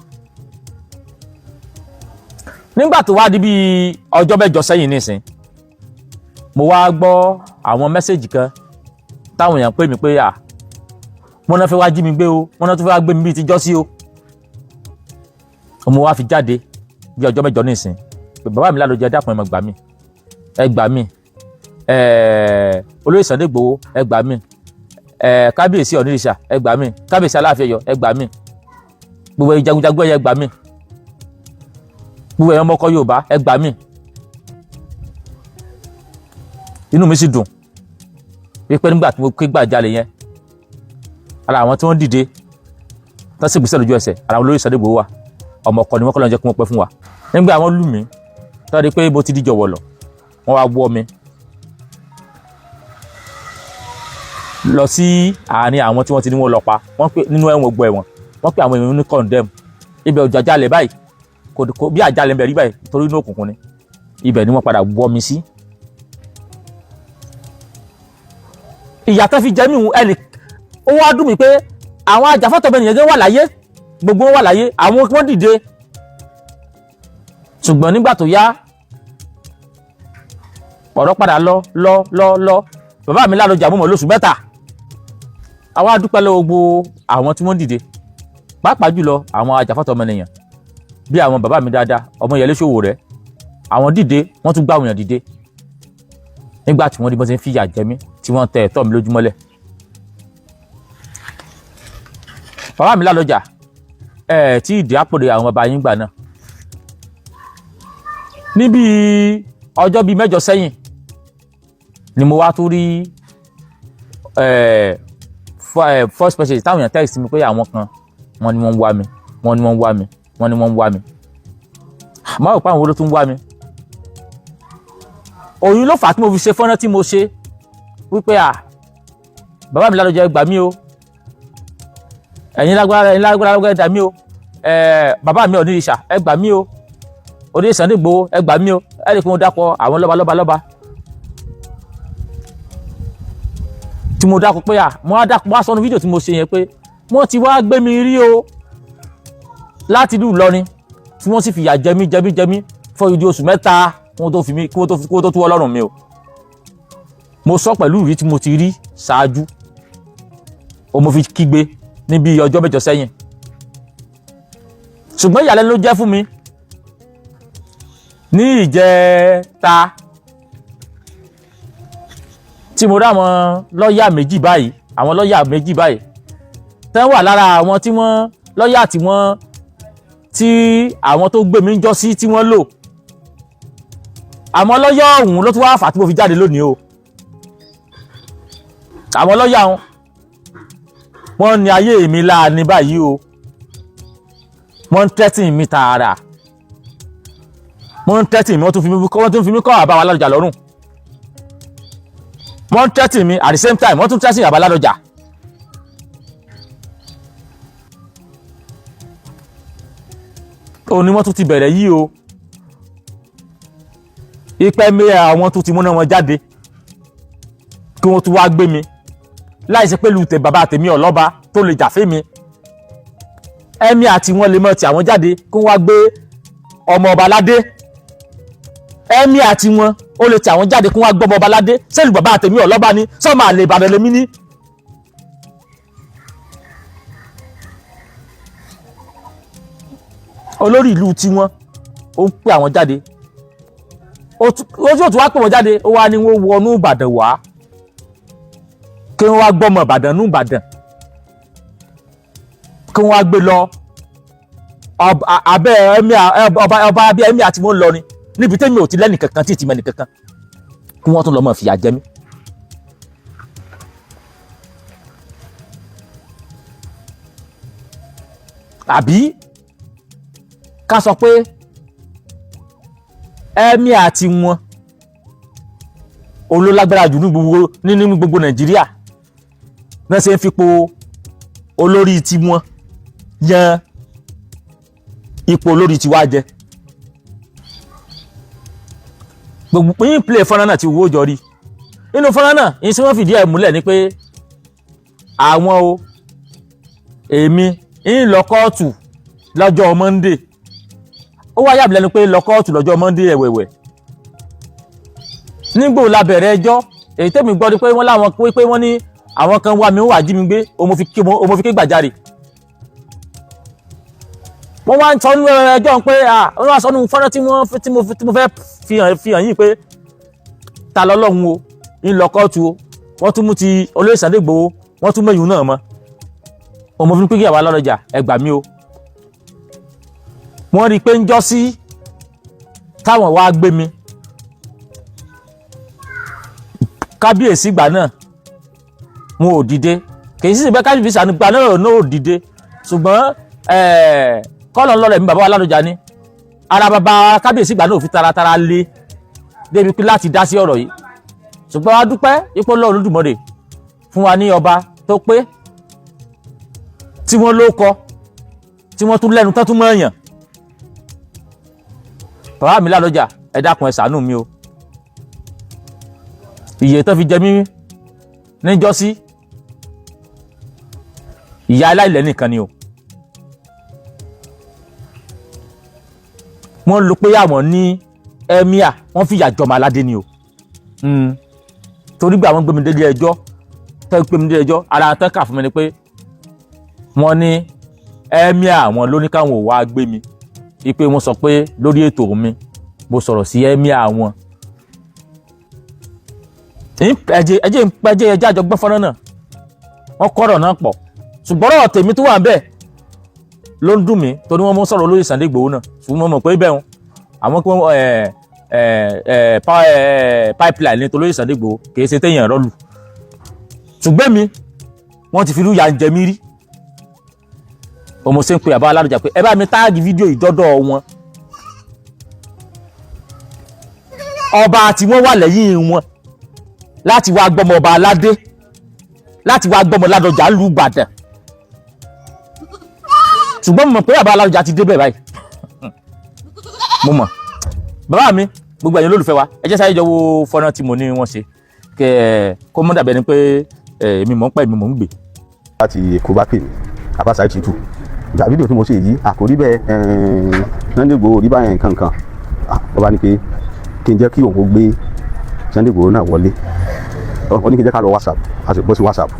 Nígbà tó wá di bíi ọjọ́ 8 sẹ́yìn nísìn, mo wá gbọ́ àwọn mẹ́sẹ̀gì kan táwọn èèyàn pè mí pé à wọ́n náà fẹ́ wá jí mi gbé o, wọ́n náà tún fẹ́ wá gbé mi bíi ti jọ́sí o. Mo wá fi jáde bí ọjọ́ 8 nísìn pé bàbá mi Ládọjà, dákun, ẹ má gbà mí, ẹ gbà mí. Olóyè Sunday Igboho, ẹ gbà mí. Kábíyèsí Ọ̀nìrìṣà, ẹ gbà mí. Kábíyèsí Aláàfin Ọ̀yọ́, ẹ gbà mí. Gbogbo ẹ̀yin jagunjagun, ẹ gbà mí. Gbogbo ẹ̀yin ọmọkọ Yorùbá, ẹ gbà mí. Inú mi sì dùn wípé nígbà tí mo ké gbàjarè yẹn, ara àwọn tí wọ́n dìde tán sì gbèsè lójú ẹsẹ̀, ara àwọn olóyè Sunday Igboho wà. Ọmọ ọkọ ni wọ́n kọ́ lọ́n jẹ́ kí wọ́n pẹ́ fún wa. Nígbà wọ́n lù mí tọ́ di pé mo ti di jọ̀wọ̀lọ̀, wọ́n wá wọ́ mi lọ sí àárín àwọn tí wọ́n ti ní wọ́n lọ pa wọ́n pé nínú ẹ̀wọ̀n gbọ́ ẹ̀wọ̀n. Wọ́n pé àwọn èèyàn ní condemn ibẹ̀ òjò àjálẹ̀ báyìí kò bí àjálẹ̀ ń bẹ̀ rí báyìí torí inú òkùnkùn ni. Ibẹ̀ ni wọ́n padà wọ́ mi sí. Ìyà tó fi jẹ mí ẹnì ó wá dùn mí pé àwọn ajàfọ́tọ̀ọ́ ènìyàn gan wà láyé, gbogbo wọn wà láyé, àwọn wọn dìde. Ṣùgbọ́n nígbà tó yá, ọ̀rọ̀ padà lọ lọ lọ lọ. Bàbá mi Ládọjà mú mọ́ lóṣù 3. Àwa dúpẹ́ lọ́wọ́ gbogbo àwọn tí wọ́n dìde, pàápàá jùlọ àwọn ajàfọ́tọ̀ọ́ ọmọnìyàn bí àwọn bàbá mi dáadáa, Ọmọyẹlé Sowore. Àwọn dìde, wọ́n tún gbá àwọn èèyàn dìde nígbà tí wọ́n rí bọ́n ṣe ń fìyà jẹ mí, tí wọ́n tẹ ẹ̀tọ́ mi lójúmọ́lẹ̀. Bàbá mi Ládọjà ẹ̀ tí ìdí àpòrè àwọn bàbá yín gbà náà. Níbi ọjọ́ bíi 8 sẹ́yìn ni mo wá tún rí first message táwọn èèyàn text mi pé àwọn kan wọ́n ní wọ́n ń wá mi, wọ́n ní wọ́n ń wá mi, wọ́n ní wọ́n ń wá mi. Máa rò pé àwọn wo ló tún ń wá mi. Òyìn ló fà á tí mo fi ṣe fọ́nrán tí mo ṣe wípé à bàbá mi Ládọjà, ẹ gbà mí o, ẹ̀yin lágbára, ẹ̀yin lágbára, ẹ dà mí o. Bàbá mi Ọ̀nìrìṣà, ẹ gbà mí o. Olóyè Sunday Igboho, ẹ gbà mí o. Ẹ lè fi wọn dápọ̀ àwọn lọ́ba lọ́ba lọ́ba tí mo dákọ̀ pé à mo á dákọ̀, mo á sọ ní fídíò tí mo ṣe yẹn pé wọ́n ti wá gbé mi rí o láti ìlú Ìlọrin, tí wọ́n sì fìyà jẹ mí, jẹ mí, jẹ mí fún ìdí oṣù 3 kí wọ́n tó fi mí, kí wọ́n tó tú Ọlọ́run mi o. Mo sọ pẹ̀lú ìrí tí mo ti rí ṣáájú o, mo fi kígbe níbi ọjọ́ 8 sẹ́yìn. Ṣùgbọ́n ìyàlẹ́nu ló jẹ́ fún mi ní ìjẹta tí mo rí àwọn lọ́ọ̀yà méjì báyìí, àwọn lọ́ọ̀yà méjì báyìí tẹ́ wà lára àwọn tí wọ́n lọ́ọ̀yà tí wọ́n tí àwọn tó gbé mi ń jọ sí tí wọ́n lò. Àmọ́ lọ́ọ̀yà ọ̀hún ló tún wá fà tí mo fi jáde lónìí o. Àwọn lọ́ọ̀yà ọ̀hún wọ́n ní ayé mi láàánú báyìí o. Wọ́n ń tẹ́tì mi tààrà, wọ́n ń tẹ́tì mi, wọ́n tún fi mí kọ́ àbá wa Ládọjà lọ́rùn. Wọ́n ń threaten mi, at the same time wọ́n tún threaten bàbá Ládọjà. Òun ni wọ́n tún ti bẹ̀rẹ̀ yìí o, ìpẹ́ mi àwọn tún ti múná wọn jáde kí wọ́n tún wá gbé mi láì ṣe pé lùtẹ̀ bàbá tèmi ọlọ́ba tó lè jà fún mi. Ẹ̀mí àti wọn lè mọ̀ tí àwọn jáde kí wọ́n wá gbé ọmọ ọba aládé. Ẹ̀mí àti wọn ó lè tí àwọn jáde kí wọ́n wá gbọ́ ọmọ ọba aládé sẹ́lù. Bàbá tèmi ọlọ́ba ni sọ́mọ àlè Ìbàdàn lèmi ní. Olórí ìlú tiwọn ó ń pè àwọn jáde, ó tún wá pè wọ́n jáde, ó wá ní wọ́n wọnú Ìbàdàn wá kí wọ́n wá gbọ́mọ Ìbàdàn nú Ìbàdàn, kí wọ́n wá gbé lọ abẹ́ ọba ọba abẹ́ ẹ̀mí àti wọ́n lọ ni níbi tẹ́mi ò ti lẹ́nì kankan tí ì ti mẹ́nì kankan, kí wọ́n tún lọ mọ̀ fìyà jẹ mí. Àbí ká sọ pé ẹ̀mí àti wọn olólágbára jù ní gbogbo nínú gbogbo Nàìjíríà náà ṣe ń fipò olórí tiwọn yan ipò olórí tiwa jẹ. Gbogbo yín play fọ́nrán náà ti wó jọ rí nínú fọ́nrán náà yín tí wọ́n fìdí ẹ̀ múlẹ̀ ni pé àwọn o èmi ń lọ kóòtù lọ́jọ́ Monday. Ó wá yà mí lẹ́nu pé lọ kóòtù lọ́jọ́ Monday ẹ̀wẹ̀wẹ̀. Nígbò la bẹ̀rẹ̀ ẹjọ́? Èyí tẹ́mi gbọ́ ni pé wọ́n láwọn pé wọ́n ní àwọn kan wá mi, ó wà jí mi gbé, o mo fi ké gbàjarè. Wọ́n wá ń sọ nínú ẹjọ́ pé wọ́n wá sọ nínú fọ́nrán tí wọ́n tí mo fẹ́ fi hàn yìí pé ta lọ́lọ́run o ń lọ kóòtù o. Wọ́n tún mú ti olóyè Sunday Igboho, wọ́n tún mẹ́yìn náà mọ́ ọmọ fún pé kí àwa lọ́dọjà ẹ gbà mí o. Wọ́n rí i pé ń jọ́ sí táwọn wá gbé mi, kábíyèsí ìgbà náà wọn ò dìde. Kì í sì bẹ́ẹ̀ kábíyèsí àgbà náà ò dìde, ṣùgbọ́n kọ́lọ̀ ńlọrọ̀ ẹ̀mí bàbá wa Ládọjà ni ara bàbá kábíyèsí ìgbà náà ò fi taratara lé débi pé láti dá sí ọ̀rọ̀ yìí. Ṣùgbọ́n a dúpẹ́ ipò Ọlọ́run Olódùmarè fún wa ní ọba tó pé tí wọ́n ló kọ tí wọ́n tún lẹ́nu tán tún mọ́ èèyàn. Bàbá mi Ládọjà, ẹ dákun, ẹ ṣàánú mi o. Ìyè tó fi jẹ mí níjọ́sí, ìyá aláìlẹ́ nìkan ni o. Wọ́n lò pé àwọn ní emir, wọ́n fìyà jọmọ aládé ni o. Torí gbà wọ́n gbé mi délé ẹjọ́, tẹ́ gbé mi délé ẹjọ́, ara tán kà fún mi ni pé wọ́n ní emir àwọn ló ní káwọn ò wá gbé mi, wípé wọ́n sọ pé lórí ètò mi mo sọ̀rọ̀ sí emir àwọn. Ẹjẹ ẹjẹ ẹjẹ ẹjẹ àjọ gbọ́ fọ́nrán náà. Wọ́n kọ́rọ̀ náà pọ̀, ṣùgbọ́n ọ̀rọ̀ tèmi tó wà ń bẹ̀ ló ń dùn mí, torí wọ́n mú sọ̀rọ̀ olóyè Sunday Igboho náà, ṣùgbọ́n mo mọ̀ pé bẹ́ẹ̀ wọn àwọn kí wọ́n ẹ ẹ ẹ pipeline ní tolóyè Sunday Igboho kì í ṣe téèyàn rọ́ọ̀lù. Ṣùgbọ́n mi wọ́n ti fi irú ya ń jẹ mí rí. Ọmọ ṣe ń pe àbá alárùjà pé ẹ bá mi tag fídíò ìdọ́dọ̀ wọn, ọba tí wọ́n wà lẹ́yìn wọn láti wá gbọ́mọ ọba aládé, láti wá gbọ́mọ Ládọjà lù Ìbàdàn. Ṣùgbọ́n mo mọ̀ pé àbá alárùjà ti débẹ̀ báyìí. Mo mọ̀ bàbá mi. Gbogbo ẹ̀yin olólùfẹ́ wa, ẹ jẹ́ sáré jọ wo fọ́nrán tí mo ní wọ́n ṣe kẹ́ ẹ kó mọ́ dàbí ẹni pé èmi mọ̀ ń pẹ́, èmi mọ̀ ń gbè. Láti Èkó bá pè mí, Abasa Chitu, ìgbà fídíò tí mo ṣe yìí àkórí bẹ́ẹ̀, Sunday Igboho rí báyẹn nǹkan kan. Ó bá ní pé kí n jẹ́ kí òun gbé Sunday Igboho náà wọlé. Ó ní kí n jẹ́ ká lọ WhatsApp, a sì bọ́ sí WhatsApp.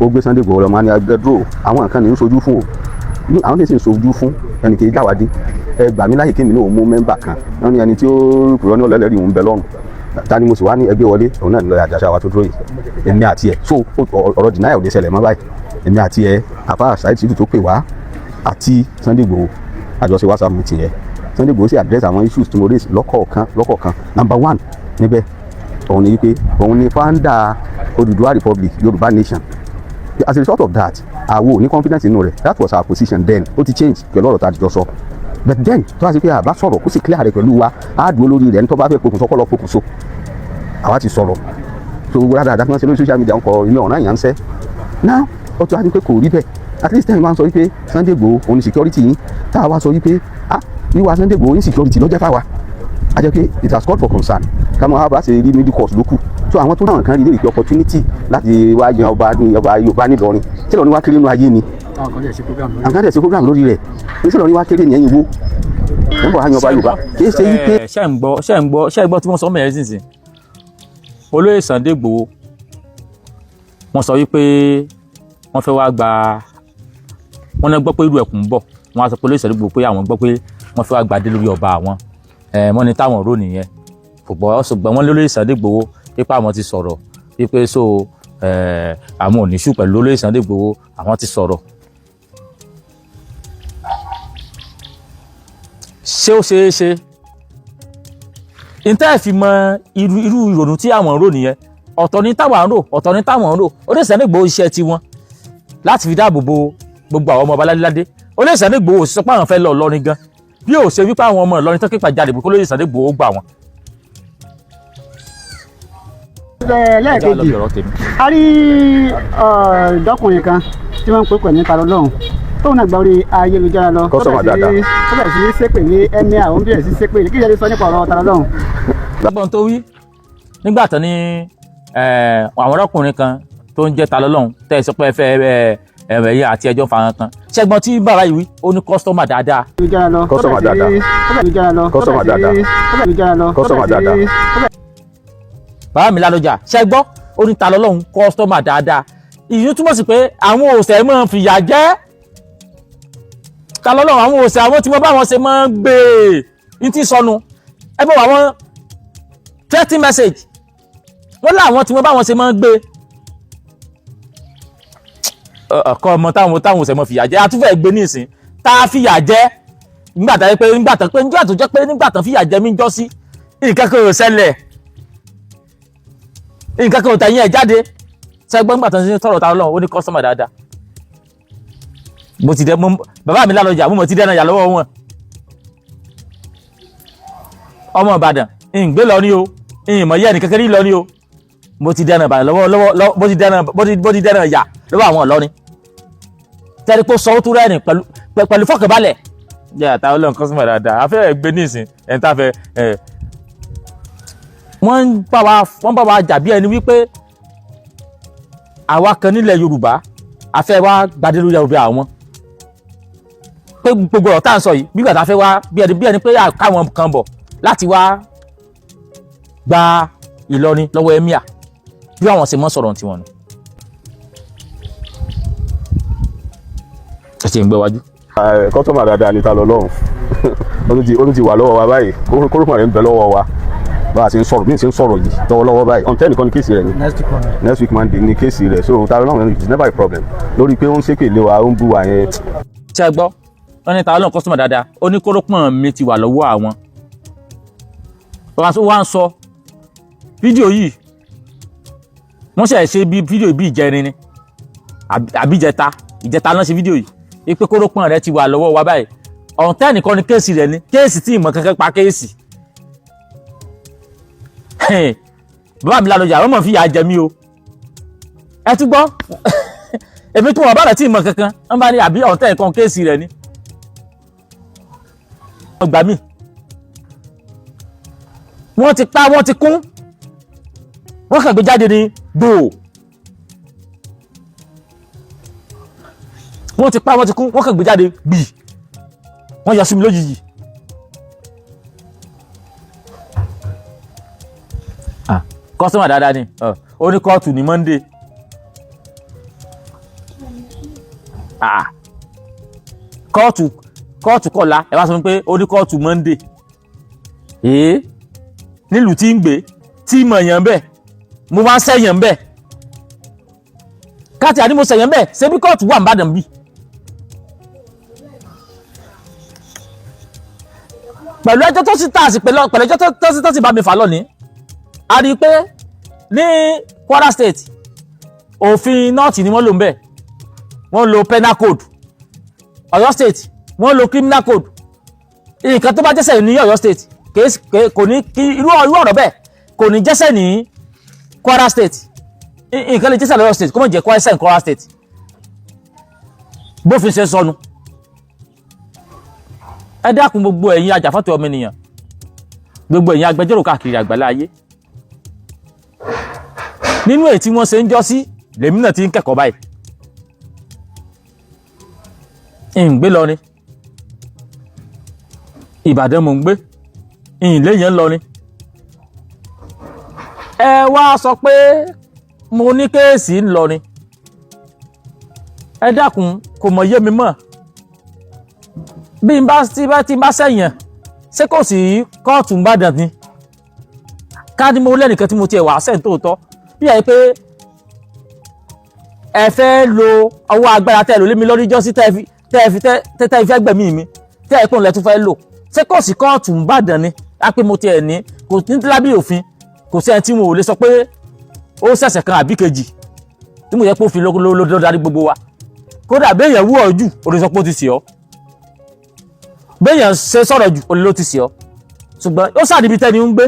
Ó gbé Sunday Igboho lọ. Máa ní ẹdúró, àwọn nǹkan ní ń sojú fún o, ní àwọn tí ń sì ń sojú fún ẹnì kejì jáwádé. Ẹ gbà mí láyè kémi náà mú member kan. Wọ́n ní ẹni tí ó kúrọ́ ní ọ̀lẹ́lẹ́rìí òun bẹ lọ́rùn. Ta ni mo sì wá ní ẹgbẹ́ wọlé? Òun náà ní lọ́ọ̀yà àjàṣà wa tó dúró yìí, èmi àti ẹ̀. So ọ̀rọ̀ deny ò lè ṣẹlẹ̀ mọ́ báyìí. Èmi àti ẹ̀, àfa Saheed Shittu tó pè wá àti Sunday Igboho, àjọṣe WhatsApp meeting yẹn, Sunday Igboho sì address àwọn issues tí mo raise lọ́kọ̀ọ̀kan lọ́kọ̀ọ̀kan. Number one níbẹ̀, òun ni wípé òun ni founder Odùduwà Republic, Yorùbá Nation. As a result of that, àwo ò ní confidence nínú rẹ̀. That was our position then. Ó ti change pẹ̀lú ọ̀rọ̀ tá a jọ sọ, but then tó bá ṣe pé àbá sọ̀rọ̀ kó sì clear rẹ̀ pẹ̀lú wa, á dúró lórí rẹ̀. Ní tó bá fẹ́ pokùnso, kó lọ pokùnso. Àwa ti sọ̀rọ̀. So gbogbo dáadáa tí wọ́n ṣe lórí social media ń kọ ilé ọ̀ràn yẹn ń sẹ́ now. Ó tún wá ní pé kò rí bẹ́ẹ̀. At least ten máa ń sọ wípé Sunday Igboho òun ni security yín, tá a wá sọ wípé, ah, wíwá Sunday Igboho, insecurity ló jẹ́ fáwa, a jẹ́ pé it has called for concern. Ká máa bá ṣe rí middle course lókù. So àwọn tó náà kan rí lórí pé opportunity láti wá yan ọba ní ọba Yorùbá nílọrin tí Ìlọrin wá kéré nínú ayé ni. Àwọn kan dẹ̀ ṣe program lórí. Àwọn kan dẹ̀ ṣe program lórí rẹ̀ ní tí Ìlọrin wá kéré ní ẹ̀yìn wo wọ́n bọ̀ wá yan ọba Yorùbá, kì í ṣe wípé. Ṣé ń gbọ́? Ṣé ń gbọ́? Ṣé ń gbọ́ tí wọ́n sọ mẹ́rin sísìn? Olóyè Sunday Igboho, wọ́n sọ wípé wọ́n fẹ́ wá gba, wọ́n náà gbọ́ pé irú ẹkùn ń bọ̀. Wọ́n á sọ pé olóyè Sunday Igboho pé àwọn gbọ́ pé wọ́n fẹ́ wá gbadé lórí ọba àwọn. Wọ́n ní táwọn rò nìyẹn, ṣùgbọ́n wọ́n lólóyè Sunday Igboho pípa àwọn ti sọ̀rọ̀ wípé so àwọn ò ní ṣù pẹ̀lú olóyè Sunday Igboho, àwọn ti sọ̀rọ̀. Ṣé ó ṣeé ṣe níta ẹ̀ fi mọ irú ìrònú tí àwọn ń rò nìyẹn? Ọ̀tọ̀ ní táwọn ń rò, ọ̀tọ̀ ní táwọn ń rò. Olóyè Sunday Igboho iṣẹ́ tiwọn láti fi dáàbò bo gbogbo àwọn ọmọ ọba ládéládé. Olóyè Sunday Igboho sọ pé àwọn fẹ́ lọ Ìlọrin gan, bí ó ṣe wípé àwọn ọmọ Ìlọrin tó képa jáde pé kó lóye Sunday Igboho gbà wọ́n. Lẹ́ẹ̀kejì, a rí ọ̀dọ́kùnrin kan tí wọ́n ń pè pẹ̀ ní Ta Lọ́lọ́run, tóun náà gba orí ayélujára lọ, tó Customer bẹ̀rẹ̀ sí dáadáa. tó bẹ̀rẹ̀ sí ní ṣépè ní emir, òun bẹ̀rẹ̀ sí ṣépè. Kí ìyẹn lè sọ nípa ọ̀rọ̀ Ta Lọ́lọ́run? Gbọ́n tó wí nígbà tán ní àwọn ọlọ́kùnrin kan tó ń jẹ́ Ta Lọ́lọ́run tẹ́ ẹ sọ pé ẹ fẹ́ ẹ̀yẹ àti ẹjọ́ fara kan ṣẹ́gbọ́n tí bàbá yìí wí, ó ní customer dáadáa. Ayélujára lọ, tó Customer bẹ̀rẹ̀ sí dáadáa. tó bẹ̀rẹ̀ ayélujára lọ, tó Customer bẹ̀rẹ̀ sí dáadáa. tó bẹ̀rẹ̀ ayélujára lọ, tó Customer bẹ̀rẹ̀ sí dáadáa. tó bẹ̀rẹ̀ Bàbá mi lálọ́jà ṣẹ́gbọ́n, ó ní Ta Lọ́lọ́run customer dáadáa. Ìyún túmọ̀ sí pé àwọn òṣèré máa ń fìyà jẹ Ta Lọ́lọ́run, àwọn òṣèré, àwọn tí wọ́n bá wọn ṣe máa ń gbé e ní tí sọnù. Ẹ bọ̀ àwọn threatening message wọ́n láwọn tí wọ́n bá wọn ṣe máa ń gbé ọkọ ọmọ táwọn òṣèré máa fìyà jẹ. Àtúfẹ́ gbé ní ìsìn tá a fìyà jẹ nígbà tá pé nígbà tó pé nígbà tó jẹ́ pé nígbà tó fìyà jẹ mí jọ́ sí, nǹkan kan ò ṣẹlẹ̀, nǹkan kan ò tẹ̀yìn ẹ̀ jáde. Sẹ́gbọ́n nígbà tó ń sọ̀rọ̀ Ta Lọ́lọ́run, ó ní customer dáadáa. Mo ti dẹ mo bàbá mi lálọ́jà, mo mọ̀ ti dẹ́nà yà lọ́wọ́ wọn. Ọmọ Ìbàdàn ìgbé lọ ní o, ìmọ̀ yẹ́ ẹnì kékeré lọ ní o. Mo ti dẹ́nà Ìbàdàn lọ́wọ́ lọ́wọ́ lọ́wọ́, mo ti dẹ́nà yà lọ́wọ́ àwọn Ìlọrin tẹ́lẹ̀ pé ó sọ ó tún rẹ́rìn pẹ̀lú fọkànbalẹ̀. Yà Ta Lọ́lọ́run customer dáadáa, afẹ́ ẹ̀ gbé nísìn ẹ̀ ń tá fẹ́ ẹ̀ wọ́n bá wa jà bí ẹni wípé àwa kan nílẹ̀ Yorùbá a fẹ́ wá gbadé lórí ọbẹ̀ àwọn, pé gbogbo ọ̀rọ̀ tá à ń sọ yìí nígbà tá a fẹ́ wá bí ẹni pé káwọn kan bọ̀ láti wá gba Ìlọrin lọ́wọ́ emir, bí àwọn ṣe mọ́ sọ̀rọ̀ tiwọn nù. Ẹ ti ń gbé wájú. Customer dáadáa ni Ta Lọ́lọ́run. Ó tún ti wà lọ́wọ́ wa báyìí. Kórópọ̀n rẹ̀ ń bẹ lọ́wọ́ wa bá a ṣe ń sọ̀rọ̀, bí n ṣe ń sọ̀rọ̀ yìí lọ́wọ́lọ́wọ́ báyìí. On 10 nìkan ni case rẹ̀ ni. Next week Monday. Next week Monday ni case rẹ̀. So Ta Lọ́lọ́run is never a problem lórí pé ó ń ṣépè lé wa, ó ń bú wa yẹn. Ṣé ẹ gbọ́? Wọ́n ní Ta Lọ́lọ́run customer dáadáa, ó ní kórópọ̀n mi ti wà lọ́wọ́ àwọn. Bàbá tó wá ń sọ fídíò yìí, wọ́n ṣe ṣe bí fídíò bí ìjẹrin ni àbí ìjẹta, ìjẹta náà ṣe fídíò yìí pé kórópọ̀n rẹ ti wà lọ́wọ́ wa báyìí. On 10 nìkan ni case rẹ̀, ni case tí ìmọ̀ kankan pa case. Bàbá mi lálọ́jà, wọ́n mọ̀ fi yà jẹ mí o. Ẹ tún gbọ́, èmi tún wọ́n bá rẹ̀ tí ìmọ̀ kankan wọ́n bá ní àbí on 10 kan case rẹ̀ ni. Wọ́n gbà mí, wọ́n ti pa, wọ́n ti kún, wọ́n kàn gbé jáde ní gbòò. Wọ́n ti pa, wọ́n ti kún, wọ́n kàn gbé jáde gbì, wọ́n yọ sí mi lójijì. Ah, customer dáadáa ni. Ó ní kóòtù ní Monday. Ah, kóòtù kọ̀la, ẹ wá sọ fún mi pé ó ní kóòtù Monday èé nílùú tí ń gbé tí mọ̀ yàn bẹ́ẹ̀, mo máa ń sẹ́yàn bẹ́ẹ̀ káàtì àní mo sẹ́yàn bẹ́ẹ̀. Ṣebí kóòtù wà nìbàdàn bí? Pẹ̀lú ẹjọ́ tó sì tà sí, pẹ̀lú ẹjọ́ tó sì bá mi fà lónìí, a rí i pé ní Kwara State, òfin nọ́ọ̀tì ni wọ́n lò ń bẹ̀, wọ́n lo penal code. Ọ̀yọ́ State, wọ́n lo criminal code. Nǹkan tó bá jẹ́sẹ̀ ní Ọ̀yọ́ State kò ní kí irú ọ̀rọ̀ bẹ́ẹ̀ kò ní jẹ́sẹ̀ ní Kwara State. Nǹkan lè jẹ́sẹ̀ lọ́yọ̀ State, kó má jẹ́ Kwara State, Kwara State bófin ṣe sọnù. Ẹ dákun, gbogbo ẹ̀yin ajàfẹ́tọ̀ọ́ ọmọnìyàn, gbogbo ẹ̀yin agbẹjọ́rò káàkiri àgbàlá ayé, nínú èyí tí wọ́n ṣe ń jọ́ sí lèmi náà ti ń kẹ́kọ̀ọ́ báyìí. Ń gbé lọ ni Ìbàdàn mò ń gbé, ìléyàn lọ ni. Ẹ wá sọ pé mo ní case ń lọ ni. Ẹ dákun, kò mọ̀ yé mi mọ́. Bí n bá tí bá tí n bá sẹ́yìn, ṣé kò sí kóòtù Ìbàdàn ni? Ká ní mo lẹ́nìkan tí mo tiẹ̀ wà sẹ́yìn tóòtọ́, bí i pé ẹ fẹ́ lo ọwọ́ agbára tẹ́ ẹ lò lé mi lórí jọ́sí, tẹ́ ẹ fi fẹ́ gbẹ̀mí mi, tẹ́ ẹ pọ́n lẹ́ tún fẹ́ lò, ṣé kò sí kóòtù Ìbàdàn ni? Á pé mo tiẹ̀ ní kò ní lábẹ́ òfin, kò sí ẹni tí mo ò lè sọ pé ó ṣẹ̀ṣẹ̀ kan àbí kejì tí mo yẹ pé òfin ló darí gbogbo wa. Kódà béèyàn wú ọ jù, ó lè sọ pé ó ti sì ọ́. Béèyàn ṣe sọ̀rọ̀ jù, ó lè ló ti sì ọ́. Ṣùgbọ́n ó sàdíbi tẹ́ni ń gbé,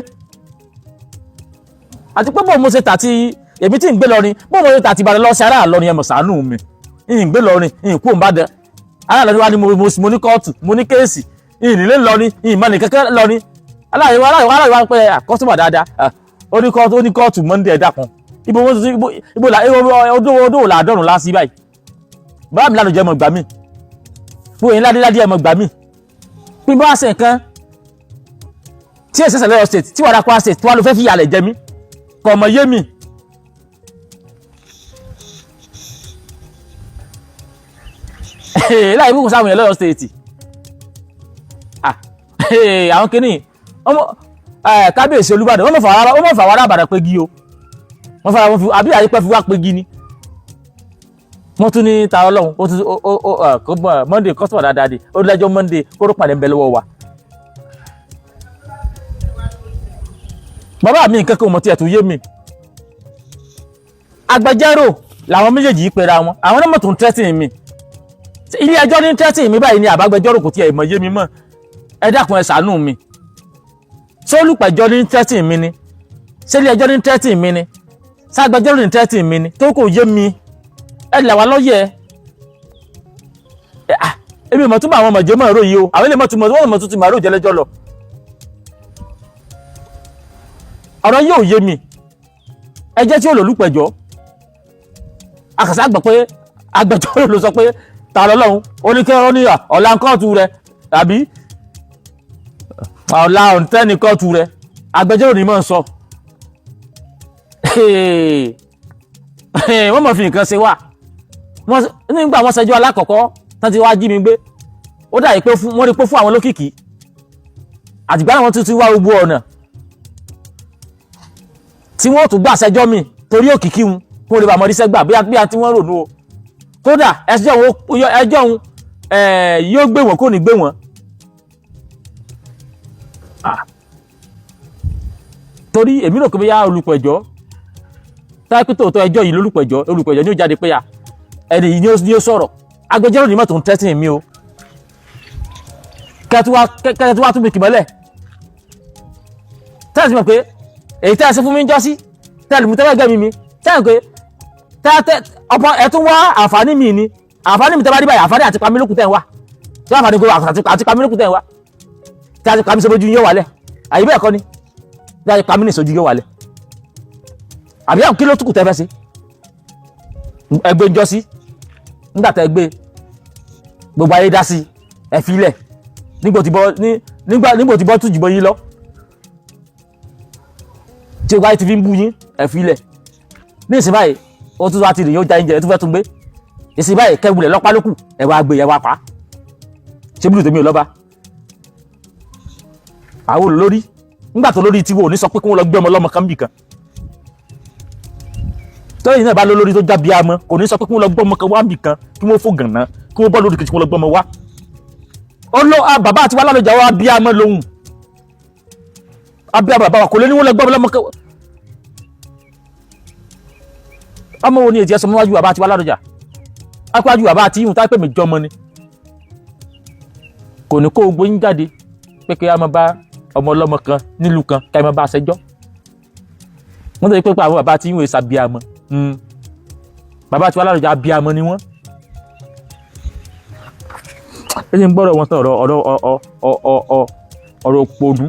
àti pé bóun mo ṣe tà tí èmi tí ń gbé lọrin, bóun mo ṣe tà tí Ìbàdàn lọ sí ará Ìlọrin, ẹ mọ̀ ṣàánú mi. Ń gbé lọrin, ń kú òǹbàdàn, ará Ìlọrin wa ni mo ní kóòtù, mo ní case ìnílé lọrin, ìmọ̀ nìkankan lọrin. Aláìwá aláìwá aláìwá pé customer dáadáa, ó ní kóòtù, ó ní kóòtù Monday. Ẹ̀dá kan ibo ibo ibo là odò odò làádọ́rùn lásì báyìí. Báyà mi lánàá jẹ́ mọ̀ gbà mí fún èyí ládé ládé, ẹ̀ mọ̀ gbà mí pín bá ṣe nǹkan tí èsì ẹsẹ̀ lọ́yọ̀ State tí wàá Kwara State tí wàá lọ fẹ́ fi yàlẹ̀ jẹ mí, kò mọ̀ yé mi. Láì bùkún sáwọn èèyàn lọ́yọ̀ State, àwọn kìíní ọmọ kábíyèsí Olúbàdàn, wọ́n mọ̀ fà wàrà àbàdàn pégi o, wọ́n fara wọn fi àbí àyípẹ́ fi wá pégi ni. Wọ́n tún ní ta Ọlọ́run ó tún ó Monday customer dáadáa di ó lẹ́jọ́ Monday kóró pàdé ń bẹ lọ́wọ́ wa. Bàbá mi, nǹkan kan ò mọ̀ tí ẹ̀ tó yé mi. Agbẹjọ́rò làwọn méjèèjì yìí pera wọn, àwọn náà mọ̀ tó ń threaten mi. Ilé ẹjọ́ ní threaten mi báyìí ni àbágbẹjọ́rò, kò tiẹ̀ mọ̀ yé mi mọ́. Ẹ dákun, ẹ ṣàánú mi. Sólùpẹ̀jọ́ ní threaten mi ni? Ṣé ilé ẹjọ́ ní threaten mi ni? Ságbẹjọ́rò ní threaten mi ni? Tó kò yé mi, ẹ là wá lọ́yẹ̀ ẹ. Èmi mọ̀ túmọ̀ àwọn mọ̀jẹ́ mọ̀ èrò yìí o. Àwọn ilé mọ̀ túmọ̀ wọ́n mọ̀ tuntun mọ̀ èrò jẹ́lẹ́jọ́ lọ. Ọ̀rọ̀ yóò yé mi. Ẹ jẹ́ tí ó lòlúpẹ̀jọ́ akàsá gbọ́ pé agbẹjọ́rò ló sọ pé ta lọ́lọ́run ó ní kí wọ́n ní ọ̀la kóòtù rẹ tàbí ọ̀la ọ̀ǹtẹ́ni kóòtù rẹ, agbẹjọ́rò ni mò ń sọ. Wọ́n mọ̀ fi nǹkan ṣe wá nígbà wọ́n ṣẹjọ́ alákọ̀ọ́kọ́ tán ti wá jí mi gbé. Ó dà pé wọ́n rí pé fún àwọn lókìkí àtìgbà náà, wọ́n tún ti wá gbogbo ọ̀nà tí wọ́n tún gbà ṣẹjọ́ mi torí òkìkí wọn kó lè bá mọ̀ ríṣẹ́ gbà bí a tí wọ́n rò nù o. Kódà ẹjọ́ òun yóò gbé wọn, kò ní gbé wọn torí èmi rò pé bóyá olùpẹ̀jọ́ táyà pé tòótọ́ ẹjọ́ yìí lólùpẹ̀jọ́, olùpẹ̀jọ́ ni ó jáde pé ya ẹni yìí ni ó sọ̀rọ̀. Agbẹjọ́rò ní mọ̀tò ń tẹ́sìn mi o, kẹ́tù wá tún mi kì mọ́lẹ̀ tẹ́sí mọ̀ pé èyí tẹ́ ẹ ṣe fún mi ń jọ́sí tẹ́lẹ̀ mú tẹ́lẹ̀ gẹ́mi mi tẹ́lẹ̀ pé tẹ́ ọ̀pọ̀ ẹ̀ tún wá àǹfààní mi ni àǹfààní mi tẹ́ bá rí báyìí, àǹfààní àti pamílùkù tẹ́ ń wá tí àǹfààní kò àti pamílùkù tẹ́ ń wá tí a ti pamí sójú yóò wálẹ̀, àyè bẹ́ẹ̀ kọ́ ni tí a ti pamí ní ìsojú yóò wálẹ̀, àbí àwọn kí ló túkù tẹ́ fẹ́ sí ẹgbẹ́ ń jọ́sí nígbà tẹ́ gbé gbogbo ayé dá sí ẹ filẹ̀ nígbò tí bọ́ nígbà nígbò tí bọ́ tún jùbọ́ yín lọ tí gbogbo ayé ti fi ń bú yín, ẹ filẹ̀. Ní ìsìn báyìí, ó tún wá ti rìn yóò já yín jẹ, ẹ tún fẹ́ tún gbé ìsìn báyìí kẹwulẹ̀ lọ́pàá lókù, ẹ wá gbé, ẹ wá pa. Ṣé búlù tèmi ò lọ́ba àwọn olórí nígbà tó lórí tiwo ò ní sọ pé kí wọ́n lọ gbé ọmọ ọlọ́mọ kan bì kan, tọ́yìn náà bá lólórí tó jábí amọ́, kò ní sọ pé kí wọ́n lọ gbọ́ ọmọ kan wá bì kan, kí wọ́n fò gànà, kí wọ́n bọ́ lórí kejì, kí wọ́n lọ gbọ́ ọmọ wá. Ọlọ́ bàbá àti wàhálà lọ́jà wa bí amọ́ lóhùn abí bàbá wa kò lè ní wọ́n lọ gbọ́ ọmọ ọlọ́mọ kan. Ọmọ wo ni ètí ẹsọ mọ́wájú bàbá àti wàhálà lọ́jà akọ́wájú bàbá àti ihun tápẹ́ mi jọmọ ni kò ní kó gbóyún jáde pé kí a máa bá ọmọ ọlọ́mọ kan nílùú kan ká máa bá a ṣẹjọ́. Wọ́n tó pé àwọn bàbá tí ń wò ṣàbíamọ, bàbá tí wàá láròjà abíamọ ni wọ́n. Ẹ ṣe ń gbọ́dọ̀ wọn tán, ọ̀rọ̀ ọ̀rọ̀ ọ̀rọ̀ ọ̀rọ̀ òpònú.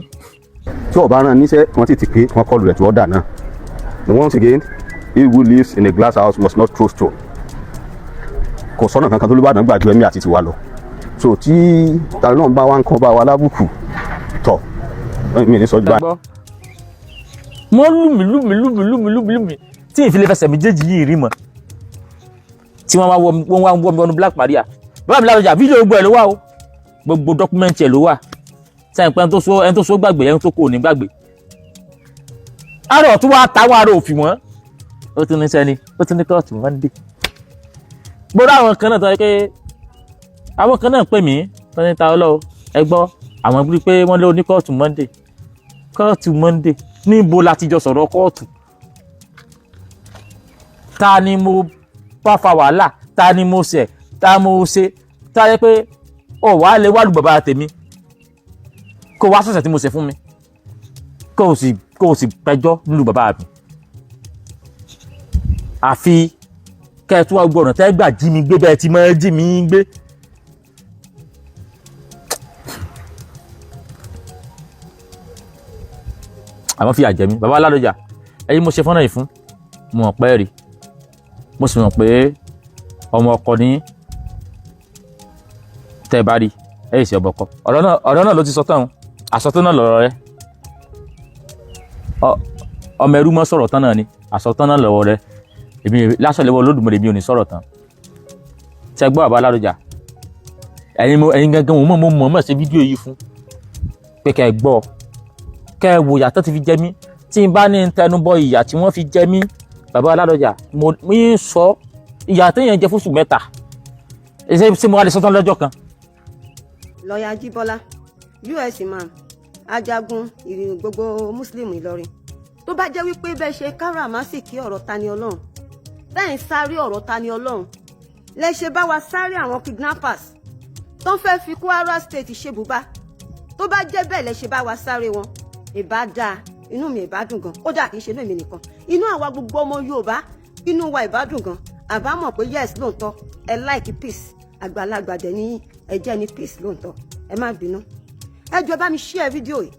Tí ó bá rán níṣẹ́, wọ́n ti pé wọ́n kọlù rẹ̀ tí wọ́n dà náà. And once again, he who lives in a glass house must not throw stone. Kò sọ́nà kankan tó lóbàdàn gbàjú ẹ̀mí àti tiwa lọ. So tí tàbí náà bá wá ń kọ́ bá wa lábùkù tọ̀, mi ní sọ ju báyìí. Wọ́n lù mí, lù mí, lù mí, lù mí, lù mí, lù mí tí ìfilẹ̀ fẹsẹ̀ méjèèjì yìí rí mọ́, tí wọ́n wá wọ́, wọ́n wá wọ́ mi wọnú Black Maria. Bàbá mi láròjà, fídíò gbogbo ẹ̀ ló wà o, gbogbo document ẹ̀ ló wà. Sẹ́yìn pé ẹni tó so gbàgbé, ẹni tó kò ní gbàgbé. Àrò tó wá táwọn ará òfin wọn, ó tún ní sẹ́ni, ó tún ní kóòtù Monday. Gbọ́dọ̀ àwọn kan náà tó yẹ pé àwọn kan náà pè mí tó ní ta ọlọ́wọ́ ẹ gbọ́, àwọn bí pé wọ́n lé oní kóòtù Monday, kóòtù Monday. Níbo la ti jọ sọ̀rọ̀ kóòtù? Ta ni mo bá fa wàhálà? Ta ni mo ṣẹ̀? Ta mo ṣe ta yẹ pé ọ wàá lè wá lu bàbá tèmi, kó wá sọ̀sẹ̀ tí mo ṣe fún mi, kó o sì pẹjọ́ nílùú bàbá mi? Àfi kẹ́ ẹ tún wá gbọ́ ọ̀nà tẹ́ gbà jí mi gbé bẹ́ẹ̀ tí máa jí mi gbé. Àmọ́ fìyà jẹ mí. Bàbá Ládọjà, ẹ̀yin mo ṣe fọ́nà yìí fún, mo mọ̀ pé rí, mo sì mọ̀ pé ọmọ ọkọ ní tẹ́ ẹ bá rí ẹ yìí sí ọmọ ọkọ. Ọ̀rọ̀ náà ló ti sọ tán o, àsọtán náà lọ̀rọ̀ rẹ. Ọmọ ẹrú mọ́ sọ̀rọ̀ tán náà ni, àsọtán náà lọ̀rọ̀ rẹ. Èmi lásán lẹ́wọ́ Olódùmarè, mi ò ní sọ̀rọ̀ tán. Tẹ́ gbọ́, bàbá Ládọjà, ẹ̀yin mo ẹ̀yin gangan mo mọ̀ ṣe fídíò yìí fún pé kẹ́ ẹ gbọ́, kẹ́ ẹ wò ìyà tó ti fi jẹ mí. Tí n bá ní tẹnubọ ìyà tí wọ́n fi jẹ mí, bàbá Ládọjà, mo ń sọ ìyà téèyàn jẹ fóṣù 3, ṣé mo wá lè sọ́tàn lọ́jọ́ kan? Lọ́ọ̀yà Jíbọ́lá, US imam, ajagun ìrìn gbogbo Muslim Ìlọrin, tó bá jẹ́ wípé bẹ́ẹ̀ ṣe káràmásìkí ọ̀rọ̀ Tani Olohun, bẹ́ẹ̀ ń sáré ọ̀rọ̀ Tani Olohun lẹ ṣe bá wa sáré àwọn kidnappers tó ń fẹ́ fi Kwara State ṣe bùbá, tó bá jẹ́ bẹ́ẹ̀ lẹ ṣe bá wa sáré wọn, ìbá dáa, inú mi ìbá dùn gan. Kódà kì í ṣe inú mi nìkan, inú àwa gbogbo ọmọ Yorùbá, inú wa ìbá dùn gan. Àbá mọ̀ pé yes, lóòótọ́ ẹ like peace, àgbàlagbà dẹ̀ ní ẹ jẹ́ ní peace lóòótọ́. Ẹ má bínú, ẹ jọ̀ọ́, bá mi share fídíò yìí.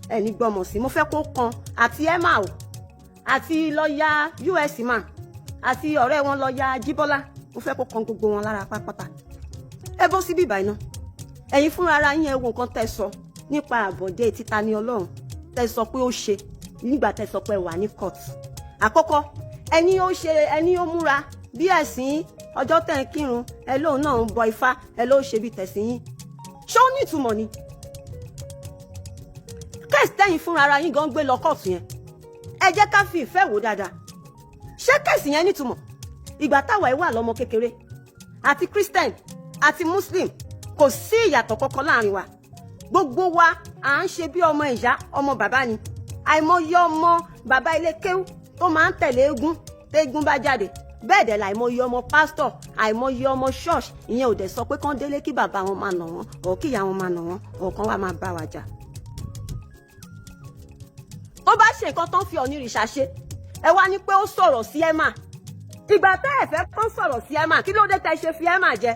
Ẹ ní gbọ́mọ̀ sí, mo fẹ́ kó kan àti emma o, àti lọ́ọ̀yà US man, àti ọ̀rẹ́ wọn lọ́ọ̀yà Jíbọ́lá. Mo fẹ́ kó kan gbogbo wọn lára pátápátá. Ẹ bọ́ síbí ìbàyìí náà, ẹ̀yin fúnra ara yín, ẹ wo nǹkan tẹ́ sọ nípa àbọ̀dé títa ní Ọlọ́run, tẹ́ sọ pé ó ṣe nígbà tẹ́ sọ pé wà ní court. Àkọ́kọ́, ẹni ó ṣe, ẹni ó múra bí ẹ̀sìn ọjọ́ tẹ̀ ń kírun, ẹ lóun náà ń bọ Ifá, ẹ ló ṣe bí tẹ̀sìn yín. Ṣé ó ní ìtumọ̀ ni? Case tẹ́yìn fúnra ara yín gan gbé lọ kóòtù yẹn, ẹ jẹ́ ká fi ìfẹ́ wò dáadáa. Ṣé case yẹn nítumọ̀? Ìgbà táwa ẹ̀ wà lọ́mọ kékeré, àti Christian àti Muslim, kò sí ìyàtọ̀ kankan láàrin wa. Gbogbo wa à ń ṣe bí ọmọ ìyá, ọmọ bàbá ni. Àìmọye ọmọ bàbá ilé kéwú tó máa ń tẹ̀lé eégún tẹ́gún bá jáde, bẹ́ẹ̀ dẹ̀ láìmọye ọmọ pásítọ̀, àìmọye ọmọ ṣọ́ọ̀ṣì. Ìyẹn ò dẹ̀ sọ pé kán délé kí bàbá wọn máa nà wọ́n, ọ̀ kí ìyá wọn máa nà wọ́n, ọ̀ kán wá máa bá wa jà. Tó bá ṣe nǹkan tó ń fi Ọ̀nìrìṣà ṣe, ẹ wá ní pé ó sọ̀rọ̀ sí Emma. Ìgbà tẹ́ ẹ fẹ́ kán sọ̀rọ̀ sí Emma, kí ló dé tẹ́ ṣe fi Emma jẹ?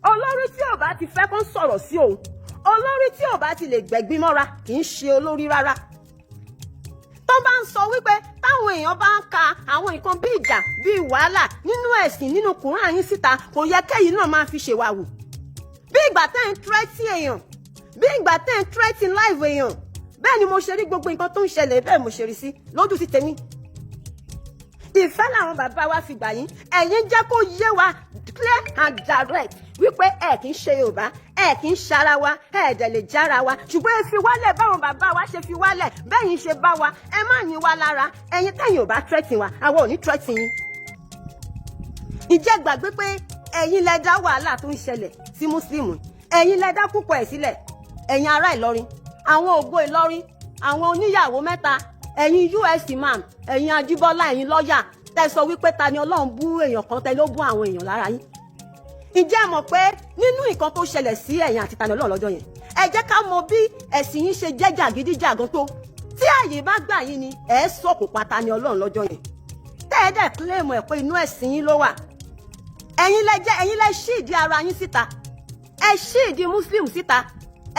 Olórí tí ò bá ti fẹ́ kán sọ̀rọ̀ sí òun, olórí tí ò bá ti lè gbẹ̀gbin mọ́ra, kì í ṣe olórí rárá. Tó bá ń sọ wípé táwọn èèyàn bá ń ka àwọn nǹkan bí ìjà, bí wàhálà nínú ẹ̀sìn, nínú Kùránì yín síta, kò yẹ kẹ́yìn náà máa fi ṣèwàwù. Bí ìgbà tẹ́ ń threaten èèyàn, bí ìgbà tẹ́ ń threaten life èèyàn, bẹ́ẹ̀ ni mo ṣe rí gbogbo nǹkan tó ń ṣẹlẹ̀, bẹ́ẹ̀ mo ṣe rí sí lójú sí tèmi. Ìfẹ́ làwọn bàbá wa fi gbà yín. Ẹ̀yin jẹ́ kó yé wa clear and direct wípé ẹ kì í ṣe Yorùbá, ẹ kì í ṣara wa, ẹ dẹ̀ lè jára wa, ṣùgbọ́n ẹ fi wálẹ̀ báwọn bàbá wa ṣe fi wálẹ̀, bẹ́yìn ṣe bá wa. Ẹ má yín wa lára. Ẹ̀yin tẹ̀yin ò bá threaten wa, àwa ò ní threaten yín. Ǹjẹ́ gbàgbé pé ẹ̀yin lẹ dá wàhálà tó ń ṣẹlẹ̀ sí Mùsùlùmí? Ẹ̀yin lẹ dá púpọ̀ ẹ̀ sílẹ̀. Ẹ̀yin ará Ìlọrin, àwọn ògo Ìlọrin, àwọn oníyàwó mẹ́ta, ẹ̀yin US imam, ẹ̀yin Ajíbọ́lá, ẹ̀yin lọ́ọ̀yà tẹ́ sọ wípé ta ni Ọlọ́run bú èèyàn kan, tẹ́ ló bú àwọn èèyàn lára yín. Ǹjẹ́ ẹ mọ̀ pé nínú nǹkan tó ṣẹlẹ̀ sí ẹ̀yin àti Tani Olohun lọ́jọ́ yẹn, ẹ jẹ́ ká mọ bí ẹ̀sìn yín ṣe jẹ́ jàgídíjàgan tó. Tí àyè bá gbà yín ni ẹ sọ̀kò pátá ní Ọlọ́run lọ́jọ́ yẹn, tẹ́ ẹ dẹ̀ claim ẹ̀ pé inú ẹ̀sìn yín ló wà. Ẹ̀yin lẹ jẹ́, ẹ̀yin lẹ ṣí ìdí ara yín síta, ẹ ṣí ìdí Muslim síta.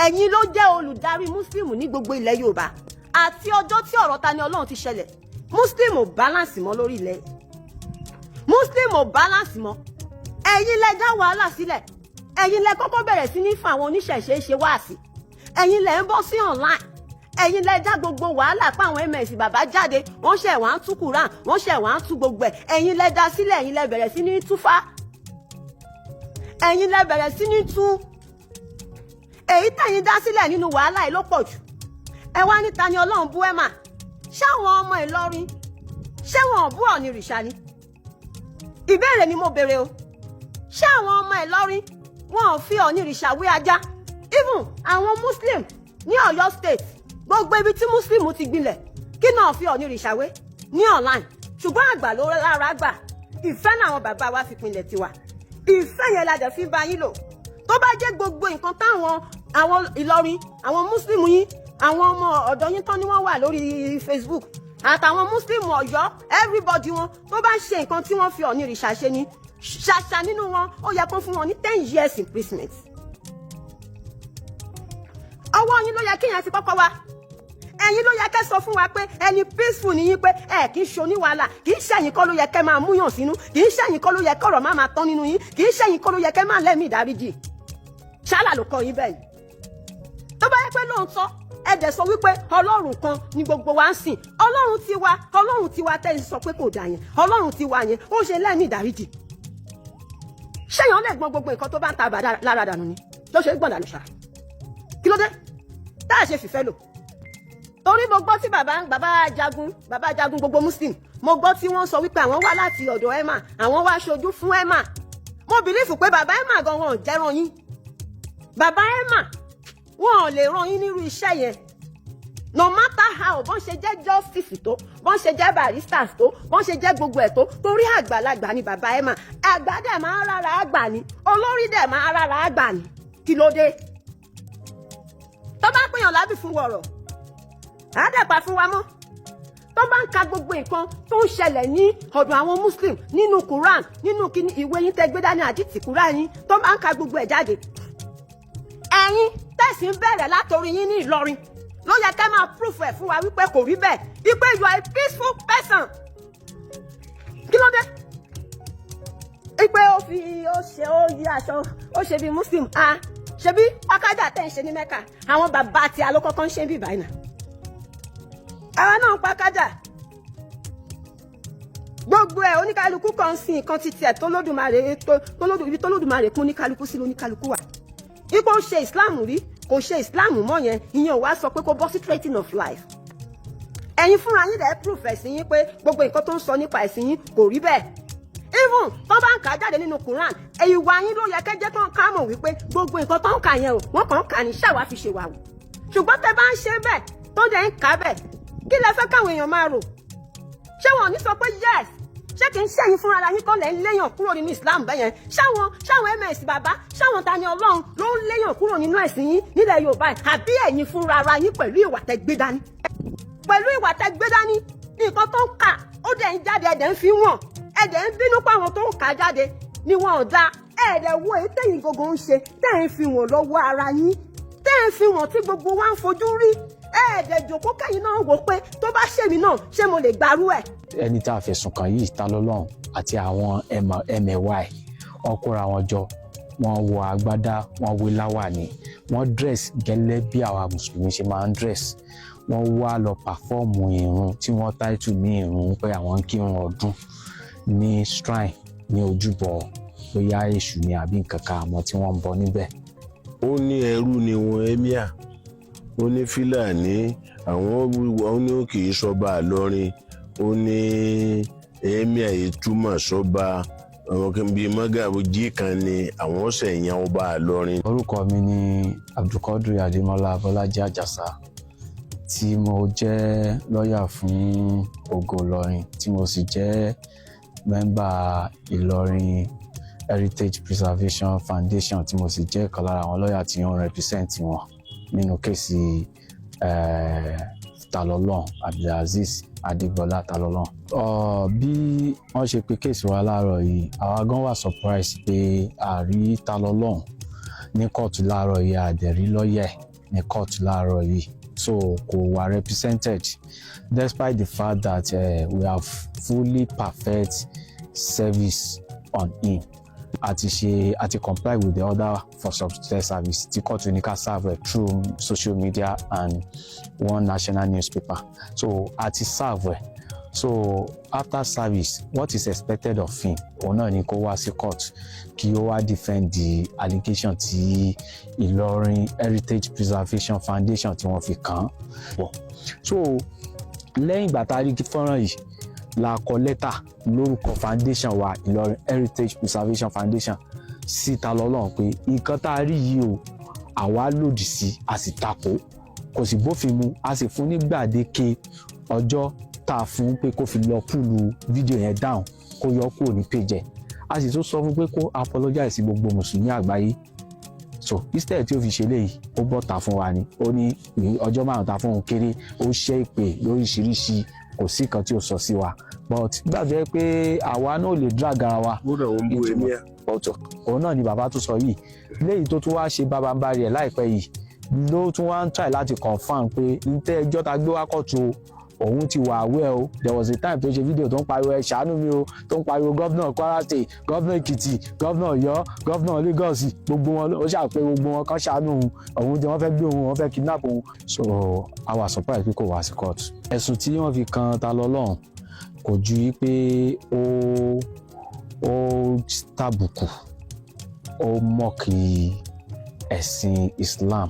Ẹ̀yin ló jẹ́ olùdarí Muslim ní gbogbo ilẹ̀ Yorùbá. Àti ọjọ́ tí ọ̀rọ̀ Ta ni Ọlọ́run ti ṣẹlẹ̀, Muslim ò balance mọ́ lórí ilẹ̀, Muslim ò balance mọ́. Ẹ̀yin lẹ dá wàhálà sílẹ̀. Ẹ̀yin lẹ kọ́kọ́ bẹ̀rẹ̀ sí ní fún àwọn oníṣẹ̀ṣe ṣe wáàsí. Ẹ̀yin lẹ ń bọ́ sí online. Ẹ̀yin lẹ dá gbogbo wàhálà pé àwọn ms bàbá jáde, wọ́n ṣẹ̀ wá ń tú Quran, wọ́n ṣẹ̀ wá ń tú gbogbo ẹ̀. Ẹ̀yin lẹ dá sílẹ̀. Ẹ̀yin lẹ bẹ̀rẹ̀ sí ní túfá. Ẹ̀yin lẹ bẹ̀rẹ̀ sí ní tú. Èyí tẹ̀yin dá sílẹ̀ nínú wàhálà yìí ló pọ̀ jù. Ẹ wá ní Ta ni Ọlọ́run bú ẹ̀ mà. Ṣáwọn ọmọ Ìlọrin, ṣé wọn ò bú Ọ̀nìrìṣà ni? Ìbéèrè ni mo béèrè o. Ṣé àwọn ọmọ Ìlọrin, wọn ò fi Ọ̀nìrìṣà wé ajá? Even àwọn Muslim ní Ọ̀yọ́ State, gbogbo ibi tí Muslim ti gbilẹ̀, kí náà fi Ọ̀nìrìṣà wé ní online? Ṣùgbọ́n àgbà ló lára gbà. Ìfẹ́ làwọn bàbá wa fi pinlẹ̀ tiwa. Ìfẹ́ yẹn la dẹ̀ fi bá yín lò. Tó bá jẹ́ gbogbo nǹkan táwọn àwọn Ìlọrin, àwọn Muslim yín, àwọn ọmọ ọ̀dọ́ yín tán ni wọ́n wà lórí Facebook, àtàwọn Muslim Ọ̀yọ́, everybody wọn tó bá ṣe nǹkan tí wọ́n fi Ọ̀nìrìṣà ṣe ni, ṣàṣà nínú wọn, ó yẹ kó fún wọn ní 10 years imprisonment. Ọwọ́ yín ló yẹ kéèyàn ti kọ́kọ́ wá. Ẹ̀yin ló yẹ kẹ́ sọ fún wa pé ẹni peaceful ni yín, pé ẹ kì í ṣe oníwàhálà. Kì í ṣẹ̀yin kọ́ ló yẹ kẹ́ máa múyàn sínú. Kì í ṣẹ̀yin kọ́ ló yẹ kọ́rọ̀ má máa tán nínú yín. Kì í ṣẹ̀yin kọ́ ló yẹ kẹ́ máa lẹ́mìí ìdáríjì. Ṣálà ló kọ́ yín bẹ́ẹ̀ ni. Tó bá yẹ pé lóòótọ́ ẹ dẹ̀ sọ wípé Ọlọ́run kan ni gbogbo wa ń sìn, Ọlọ́run tiwa, Ọlọ́run tiwa tẹ́ ẹ sọ pé kò dà yẹn, Ọlọ́run tiwa yẹn, ó ṣe lẹ́mìí ìdáríjì. Ṣéyàn lè gbọ́n gbogbo nǹkan tó bá ń ta àbá lára dànù ni tó ṣe é gbọ̀n dànù ṣá? Kí ló dé tá a ṣe fìfẹ́ lò? Torí mo gbọ́ tí bàbá bàbá jagun, bàbá jagun gbogbo Muslim, mo gbọ́ tí wọ́n sọ wípé àwọn wá láti ọ̀dọ̀ Emma, àwọn wá ṣojú fún Emma. Mo believe pé bàbá Emma gan, wọn ò jẹ́ràn yín. Bàbá Emma, wọn ò lè ràn yín nírú iṣẹ́ yẹn, no matter how bọ́n ṣe jẹ́ justice tó, bọ́n ṣe jẹ́ barristers tó, bọ́n ṣe jẹ́ gbogbo ẹ̀ tó. Torí àgbàlagbà ni bàbá Emma. Àgbà dẹ̀ máa ń rárá àgbà ni, olórí dẹ̀ máa ń rárá àgbà ni. Kí ló dé tó bá pèèyàn lábì fún wọ̀rọ̀ àádẹ́pà fún wa mọ́? Tó bá ń ka gbogbo nǹkan tó ń ṣẹlẹ̀ ní ọ̀dọ̀ àwọn Muslim nínú Quran, nínú kíní ìwé yín tẹ́ gbé dání, àdìtì Quran yín, tó bá ń ka gbogbo ẹ̀ jáde, ẹ̀yin tẹ̀sí ń bẹ̀rẹ̀ látòrí yín ní Ìlọrin ló yẹ ká máa proof ẹ̀ fún wa wípé kò rí bẹ́ẹ̀, wípé you are a peaceful person. Kí ló dé wípé ó fi ó ṣe, ó yí aṣọ, ó ṣe bí Muslim? Ah, ṣebí pákájà tẹ̀ ń ṣe ní Mẹ́kà, àwọn bàbá àti alókọ́kọ́ ń ṣe bí báyìí náà. Àwa náà ń pákájà gbogbo ẹ̀. Oníkálukú kan ń sin nǹkan títí ẹ̀ tó lódùmarè tó lódù ibi tó lódùmarè kún oníkálukú sí lóníkálukú wà. Ipò ṣe Islam rí, kò ṣe Islam mọ́ yẹn, ìyẹn ò wá sọ pé kó bọ́ sí threatening of life. Ẹ̀yin fúnra yín dẹ̀ proof ẹ̀sìn yín pé gbogbo nǹkan tó ń sọ nípa ẹ̀sìn yín kò rí bẹ́ẹ̀. Even tó bá ń kà á jáde nínú Quran, ìwà yín ló yẹ kẹ́jẹ́ kán ká mọ̀ wípé gbogbo nǹkan tó ń kà yẹn o, wọ́n kàn ń kà ní ṣàwá fi ṣèwà wò. Ṣùgbọ́n tẹ bá ń ṣe bẹ́ẹ̀, tó dẹ̀ ń kà bẹ́ẹ̀, kí lẹ fẹ́ káwọn èèyàn máa rò? Ṣé wọn ò ní sọ pé yes, ṣé kì í ṣẹ̀yin fúnra yín kọ́ lẹ̀ ń léyàn kúrò nínú Islam bẹ́yẹn? Ṣáwọn ms bàbá, ṣáwọn Ta ni Ọlọ́run ló ń léyàn kúrò nínú ẹ̀sìn yín nílẹ̀ Yorùbá yìí, àbí ẹ̀yin fúnra ara yín pẹ̀lú ìwà tẹ́ gbé dání? Pẹ̀lú ìwà tẹ́ gbé dání, nǹkan tó ń kà ó dẹ̀ ń jáde, ẹ̀dẹ̀ ń fi wọ̀n, ẹ̀dẹ̀ ń bínú pé àwọn tó ń kà jáde ni wọn ò dáa. Ẹ̀ẹ́dẹ̀ wo èyí tẹ̀yìn gbogbo ń ṣe, tẹ̀ ń fi wọ̀n lọ́wọ́ ara yín, tẹ̀ ń fi wọ̀n tí gbogbo wa ń fojú rí. Ẹ̀ẹ́dẹ̀ jòkó kẹ́yìn náà wò pé tó bá ṣèmi náà, ṣé mo lè gbarú ẹ̀? Ẹni tá a fẹ̀sùn kàn yìí, Ta lọ́lọ́run, àti àwọn ẹmẹ̀wà ẹ̀, wọ́n kóra wọn jọ, wọ́n wọ agbádá, wọ́n wé láwàní, wọ́n dress gẹ́lẹ́ bí àwa Mùsùlùmí ṣe máa ń dress. Wọ́n wá lọ perform ìrun tí wọ́n title ní ìrun pé àwọn ń kírun ọdún ní shrine, ní ojúbọ, bóyá èṣù ni àbí nǹkan kan, àmọ́ tí wọ́n ń bọ níbẹ̀. Ó ní ẹrú ni wọn, emir. Ó ní Fúlàní àwọn, ó ní kì í sọba Ìlọrin. Ó ní emir yìí túmọ̀ sọba àwọn kan bíi mọ́gàjí kan ni àwọn ọ̀sẹ̀ yan ọba Ìlọrin. Orúkọ mi ni Abdulkadir Adémọlá Bọ́lájí Àjàsà, tí mo jẹ́ lọ́ọ̀yà fún Ògo Ìlọrin, tí mo sì jẹ́ member Ìlọrin Heritage Preservation Foundation, tí mo sì jẹ́ ìkan lára àwọn lọ́ọ̀yà tí ó ń represent wọn nínú case. Talọ́lọ́run Abdulazeez Adégbọlá Talọ́lọ́run. Bí wọ́n ṣe pe case wa láàárọ̀ yìí, àwa gan wà surprise pé a rí Talọ́lọ́run ní kóòtù láàárọ̀ yìí, a dẹ̀ rí lọ́ọ̀yà ní kóòtù láàárọ̀ yìí, so kò wà represented despite the fact that we have fully perfect service on him. A ti ṣe, a ti comply with the order for substituted service tí kóòtù ní ká serve ẹ̀ through social media and one national newspaper, so a ti serve ẹ̀. So after service, what is expected of him, òun náà ni kó wá sí court kí ó wá defend the allegation tí Ìlọrin Heritage Preservation Foundation tí wọ́n fi kàn án. So lẹ́yìn ìgbà tá a rí fọ́nrán yìí la kọ lẹ́tà lórúkọ foundation wa, Ìlọrin Heritage Preservation Foundation, sí Talọ́lọ́run pé nǹkan tá a rí yìí o, àwa lòdì sí, a sì takò, kò sì bófin mu. A sì fún ní gbàdéke ọjọ́ tá a fún pé kó fi lọ pull fídíò yẹn down, kó yọ kúrò ní page ẹ̀. A sì tún sọ fún pé kó apologize sí gbogbo mùsùlùmí àgbáyé. So instead tí ó fi ṣe léyìí, ó bọ́ta fún wa ni, ó ní ọjọ́ 5 ta fún òun kéré, ó ṣẹ́ ìpè lóríṣiríṣi, kò sí kan tí ó sọ sí wa. But gbàgbé pé àwa náà lè drag ara wa. Gbọ́dọ̀ wọn bú emir. Ọ̀tọ̀ òun náà ni bàbá tó sọ yìí. Léyìí tó tún wá ṣe bábánbárì ẹ̀ láìpẹ́ yìí, ló tún wá ń try láti confirm pé ntẹ́ ẹjọ́ ta gbé wá kóòtù o, òun ti wà aware o. There was a time tó ṣe fídíò tó ń pariwo, "Ẹ ṣàánú mi o," tó ń pariwo governor Kwara State, governor Èkìtì, governor Ọ̀yọ́, governor Lagos, gbogbo wọn. Ó ṣàpè gbogbo wọn kan ṣàánú òun, òun tí wọ́n fẹ́ gbé òun, wọ́n fẹ́ kidnap òun. So a wà surprise pé kò wá sí court. Ẹ̀sùn tí wọ́n fi kan Talọ́lọ́run kò ju wípé ó tàbùkù, ó mock ẹ̀sìn Islam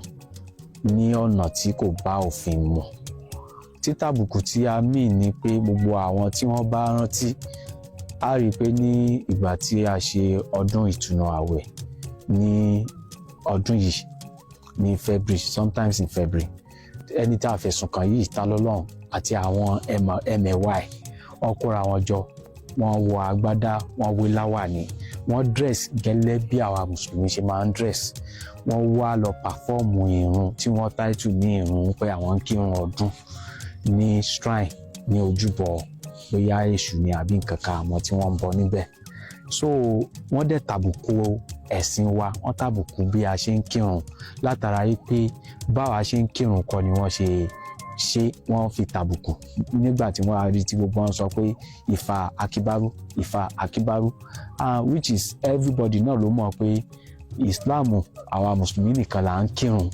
ní ọ̀nà tí kò bá òfin mu. Títàbùkù tí a mì ní pé gbogbo àwọn tí wọ́n bá rántí á rí i pé ní ìgbà tí a ṣe ọdún ìtúnu ààwẹ̀ ní ọdún yìí ní February, sometimes in February, ẹni tá a fẹ̀sùn kàn yìí, Talọ́lọ́run, àti àwọn ẹmẹ̀wà ẹ̀, wọ́n kóra wọn jọ, wọ́n wọ agbádá, wọ́n wé láwàní, wọ́n dress gẹ́lẹ́ bí àwa mùsùlùmí ṣe máa ń dress. Wọ́n wá lọ perform ìrun tí wọ́n title ní ìrun pé àwọn ń kírun ọdún ní shrine, ní ojúbọ, bóyá èṣù ni àbí nǹkan kan àmọ́ tí wọ́n ń bọ níbẹ̀. So wọ́n dẹ̀ tàbùkù ẹ̀sìn wa, wọ́n tàbùkù bí a ṣe ń kírun látara yìí pé báwa ṣe ń kírun kọ́ ni wọ́n ṣe ṣe. Wọ́n fi tàbùkù nígbà tí wọ́n rí tí gbogbo wọn sọ pé Ifá akíbárú, Ifá akíbárú, which is everybody náà ló mọ̀ pé Islam, àwa mùsùlùmí nìkan là ń kírun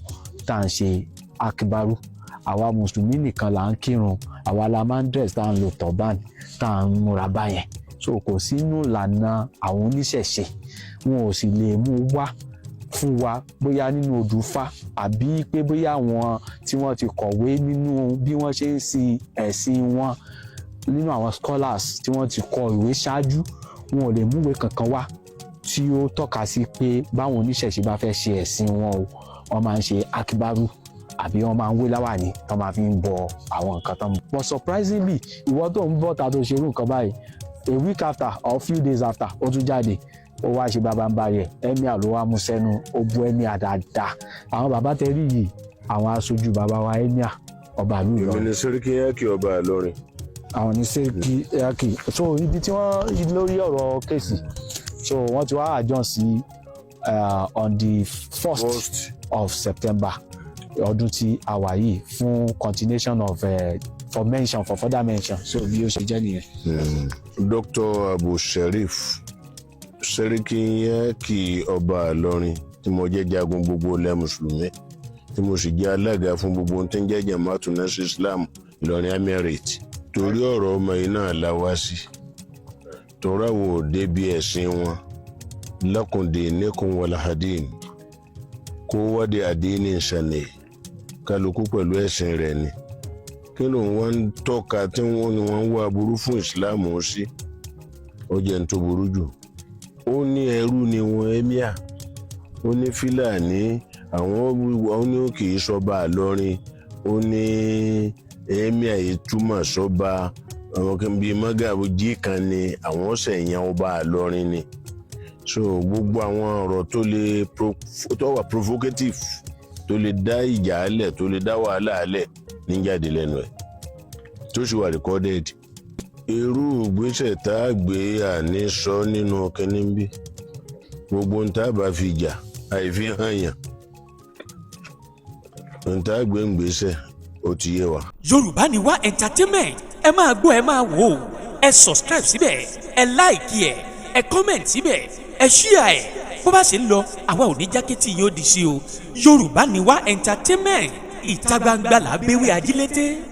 tá à ń ṣe akíbárú. Àwa mùsùlùmí nìkan là ń kírun, àwa la máa ń dress, tá à ń lo turban, tá à ń múra báyẹn. So kò sínú ìlànà àwọn oníṣẹ̀ṣe, wọn ò sì lè mú wá fún wa bóyá nínú odùfá àbí pé bóyá àwọn tí wọ́n ti kọ̀wé nínú bí wọ́n ṣe ń sin ẹ̀sìn wọn, nínú àwọn scholars tí wọ́n ti kọ ìwé ṣáájú, wọn ò lè múwèé kankan wá tí ó tọ́ka sí pé báwọn oníṣẹ̀ṣe bá fẹ́ ṣe ẹ̀sìn wọn o, wọ́n máa ń ṣe akíbárú àbí wọ́n máa ń wé láwàní tó máa fi ń bọ àwọn nǹkan tó ń bọ. But surprisingly, ìwọ tó ń bọ̀ ta tó ṣerú nǹkan báyìí, a week after or few days after, ó tún jáde, ó wá ṣe bábánbárí ẹ̀. Emir ló wá mú sẹ́nu, ó bú emir dáadáa. Àwọn bàbá tẹ rí yìí, àwọn aṣojú bàbá wa emir ọba ìlú Èmi Ìlọrin. ni Sẹ́ríkì Yákì ọba Ìlọrin. Àwọn ní Sẹ́ríkì Yákì. So ibi tí wọ́n lórí ọ̀rọ̀ case, so wọ́n ti wá adjourn sí on the first First. of September ọdún tí a wà yìí fún continuation of for mention, for further mention. So bí ó ṣe jẹ́ nìyẹn. Dr. Abu Sherif, Sẹ́ríkì Yákì ọba Ìlọrin, tí mo jẹ́ jagun gbogbo ilẹ̀ mùsùlùmí, tí mo sì jẹ́ alága fún gbogbo ohun tí ń jẹ́ Jama'atu Nasir Islam Ìlọrin Emirate. Torí ọ̀rọ̀ ọmọ yìí náà la wá sí, torí àwọn òde bí ẹ̀sìn wọn lakum dinukum walahadin, kó wádìí àdínní ìsànì, kálukú pẹ̀lú ẹ̀sìn rẹ̀ ni. Kí ló ń wá ń tọ́ka tí wọ́n ní wọ́n ń wá aburú fún ìsìláàmù sí? Ó jẹ́ ní tó burú jù. Ó ní ẹrú ni wọn emir, ó ní Fúlàní àwọn, ó ní kì í sọba Ìlọrin, ó ní emir yìí túmọ̀ sọba àwọn kan bíi mọ́gàjí kan ni àwọn ọ̀sẹ̀ yẹn ọba Ìlọrin ni. So gbogbo àwọn ọ̀rọ̀ tó lè tó wà provocative. Tó lè dá ìjà alẹ̀, tó lè dá wàhálà alẹ̀ ní jáde lẹ́nu ẹ̀, tó sì wà recorded. Irú ìgbésẹ̀ tá a gbé, àní sọ nínú kínní bí gbogbo ń tá a bá fi jà àìfi hàn yàn, ń tá a gbé ń gbésẹ̀, ó ti yé wa. Yorùbá Ni Wá Entertainment, ẹ máa gbọ́, ẹ máa wò ó. Ẹ subscribe síbẹ̀, ẹ like ẹ, ẹ comment síbẹ̀, ẹ share ẹ. Bó bá ṣe ń lọ, àwa ò ní jákẹ́tì yóò di sí o. Yorùbá Ni Wá Entertainment, ìta gbangba là á gbéwé ajílété.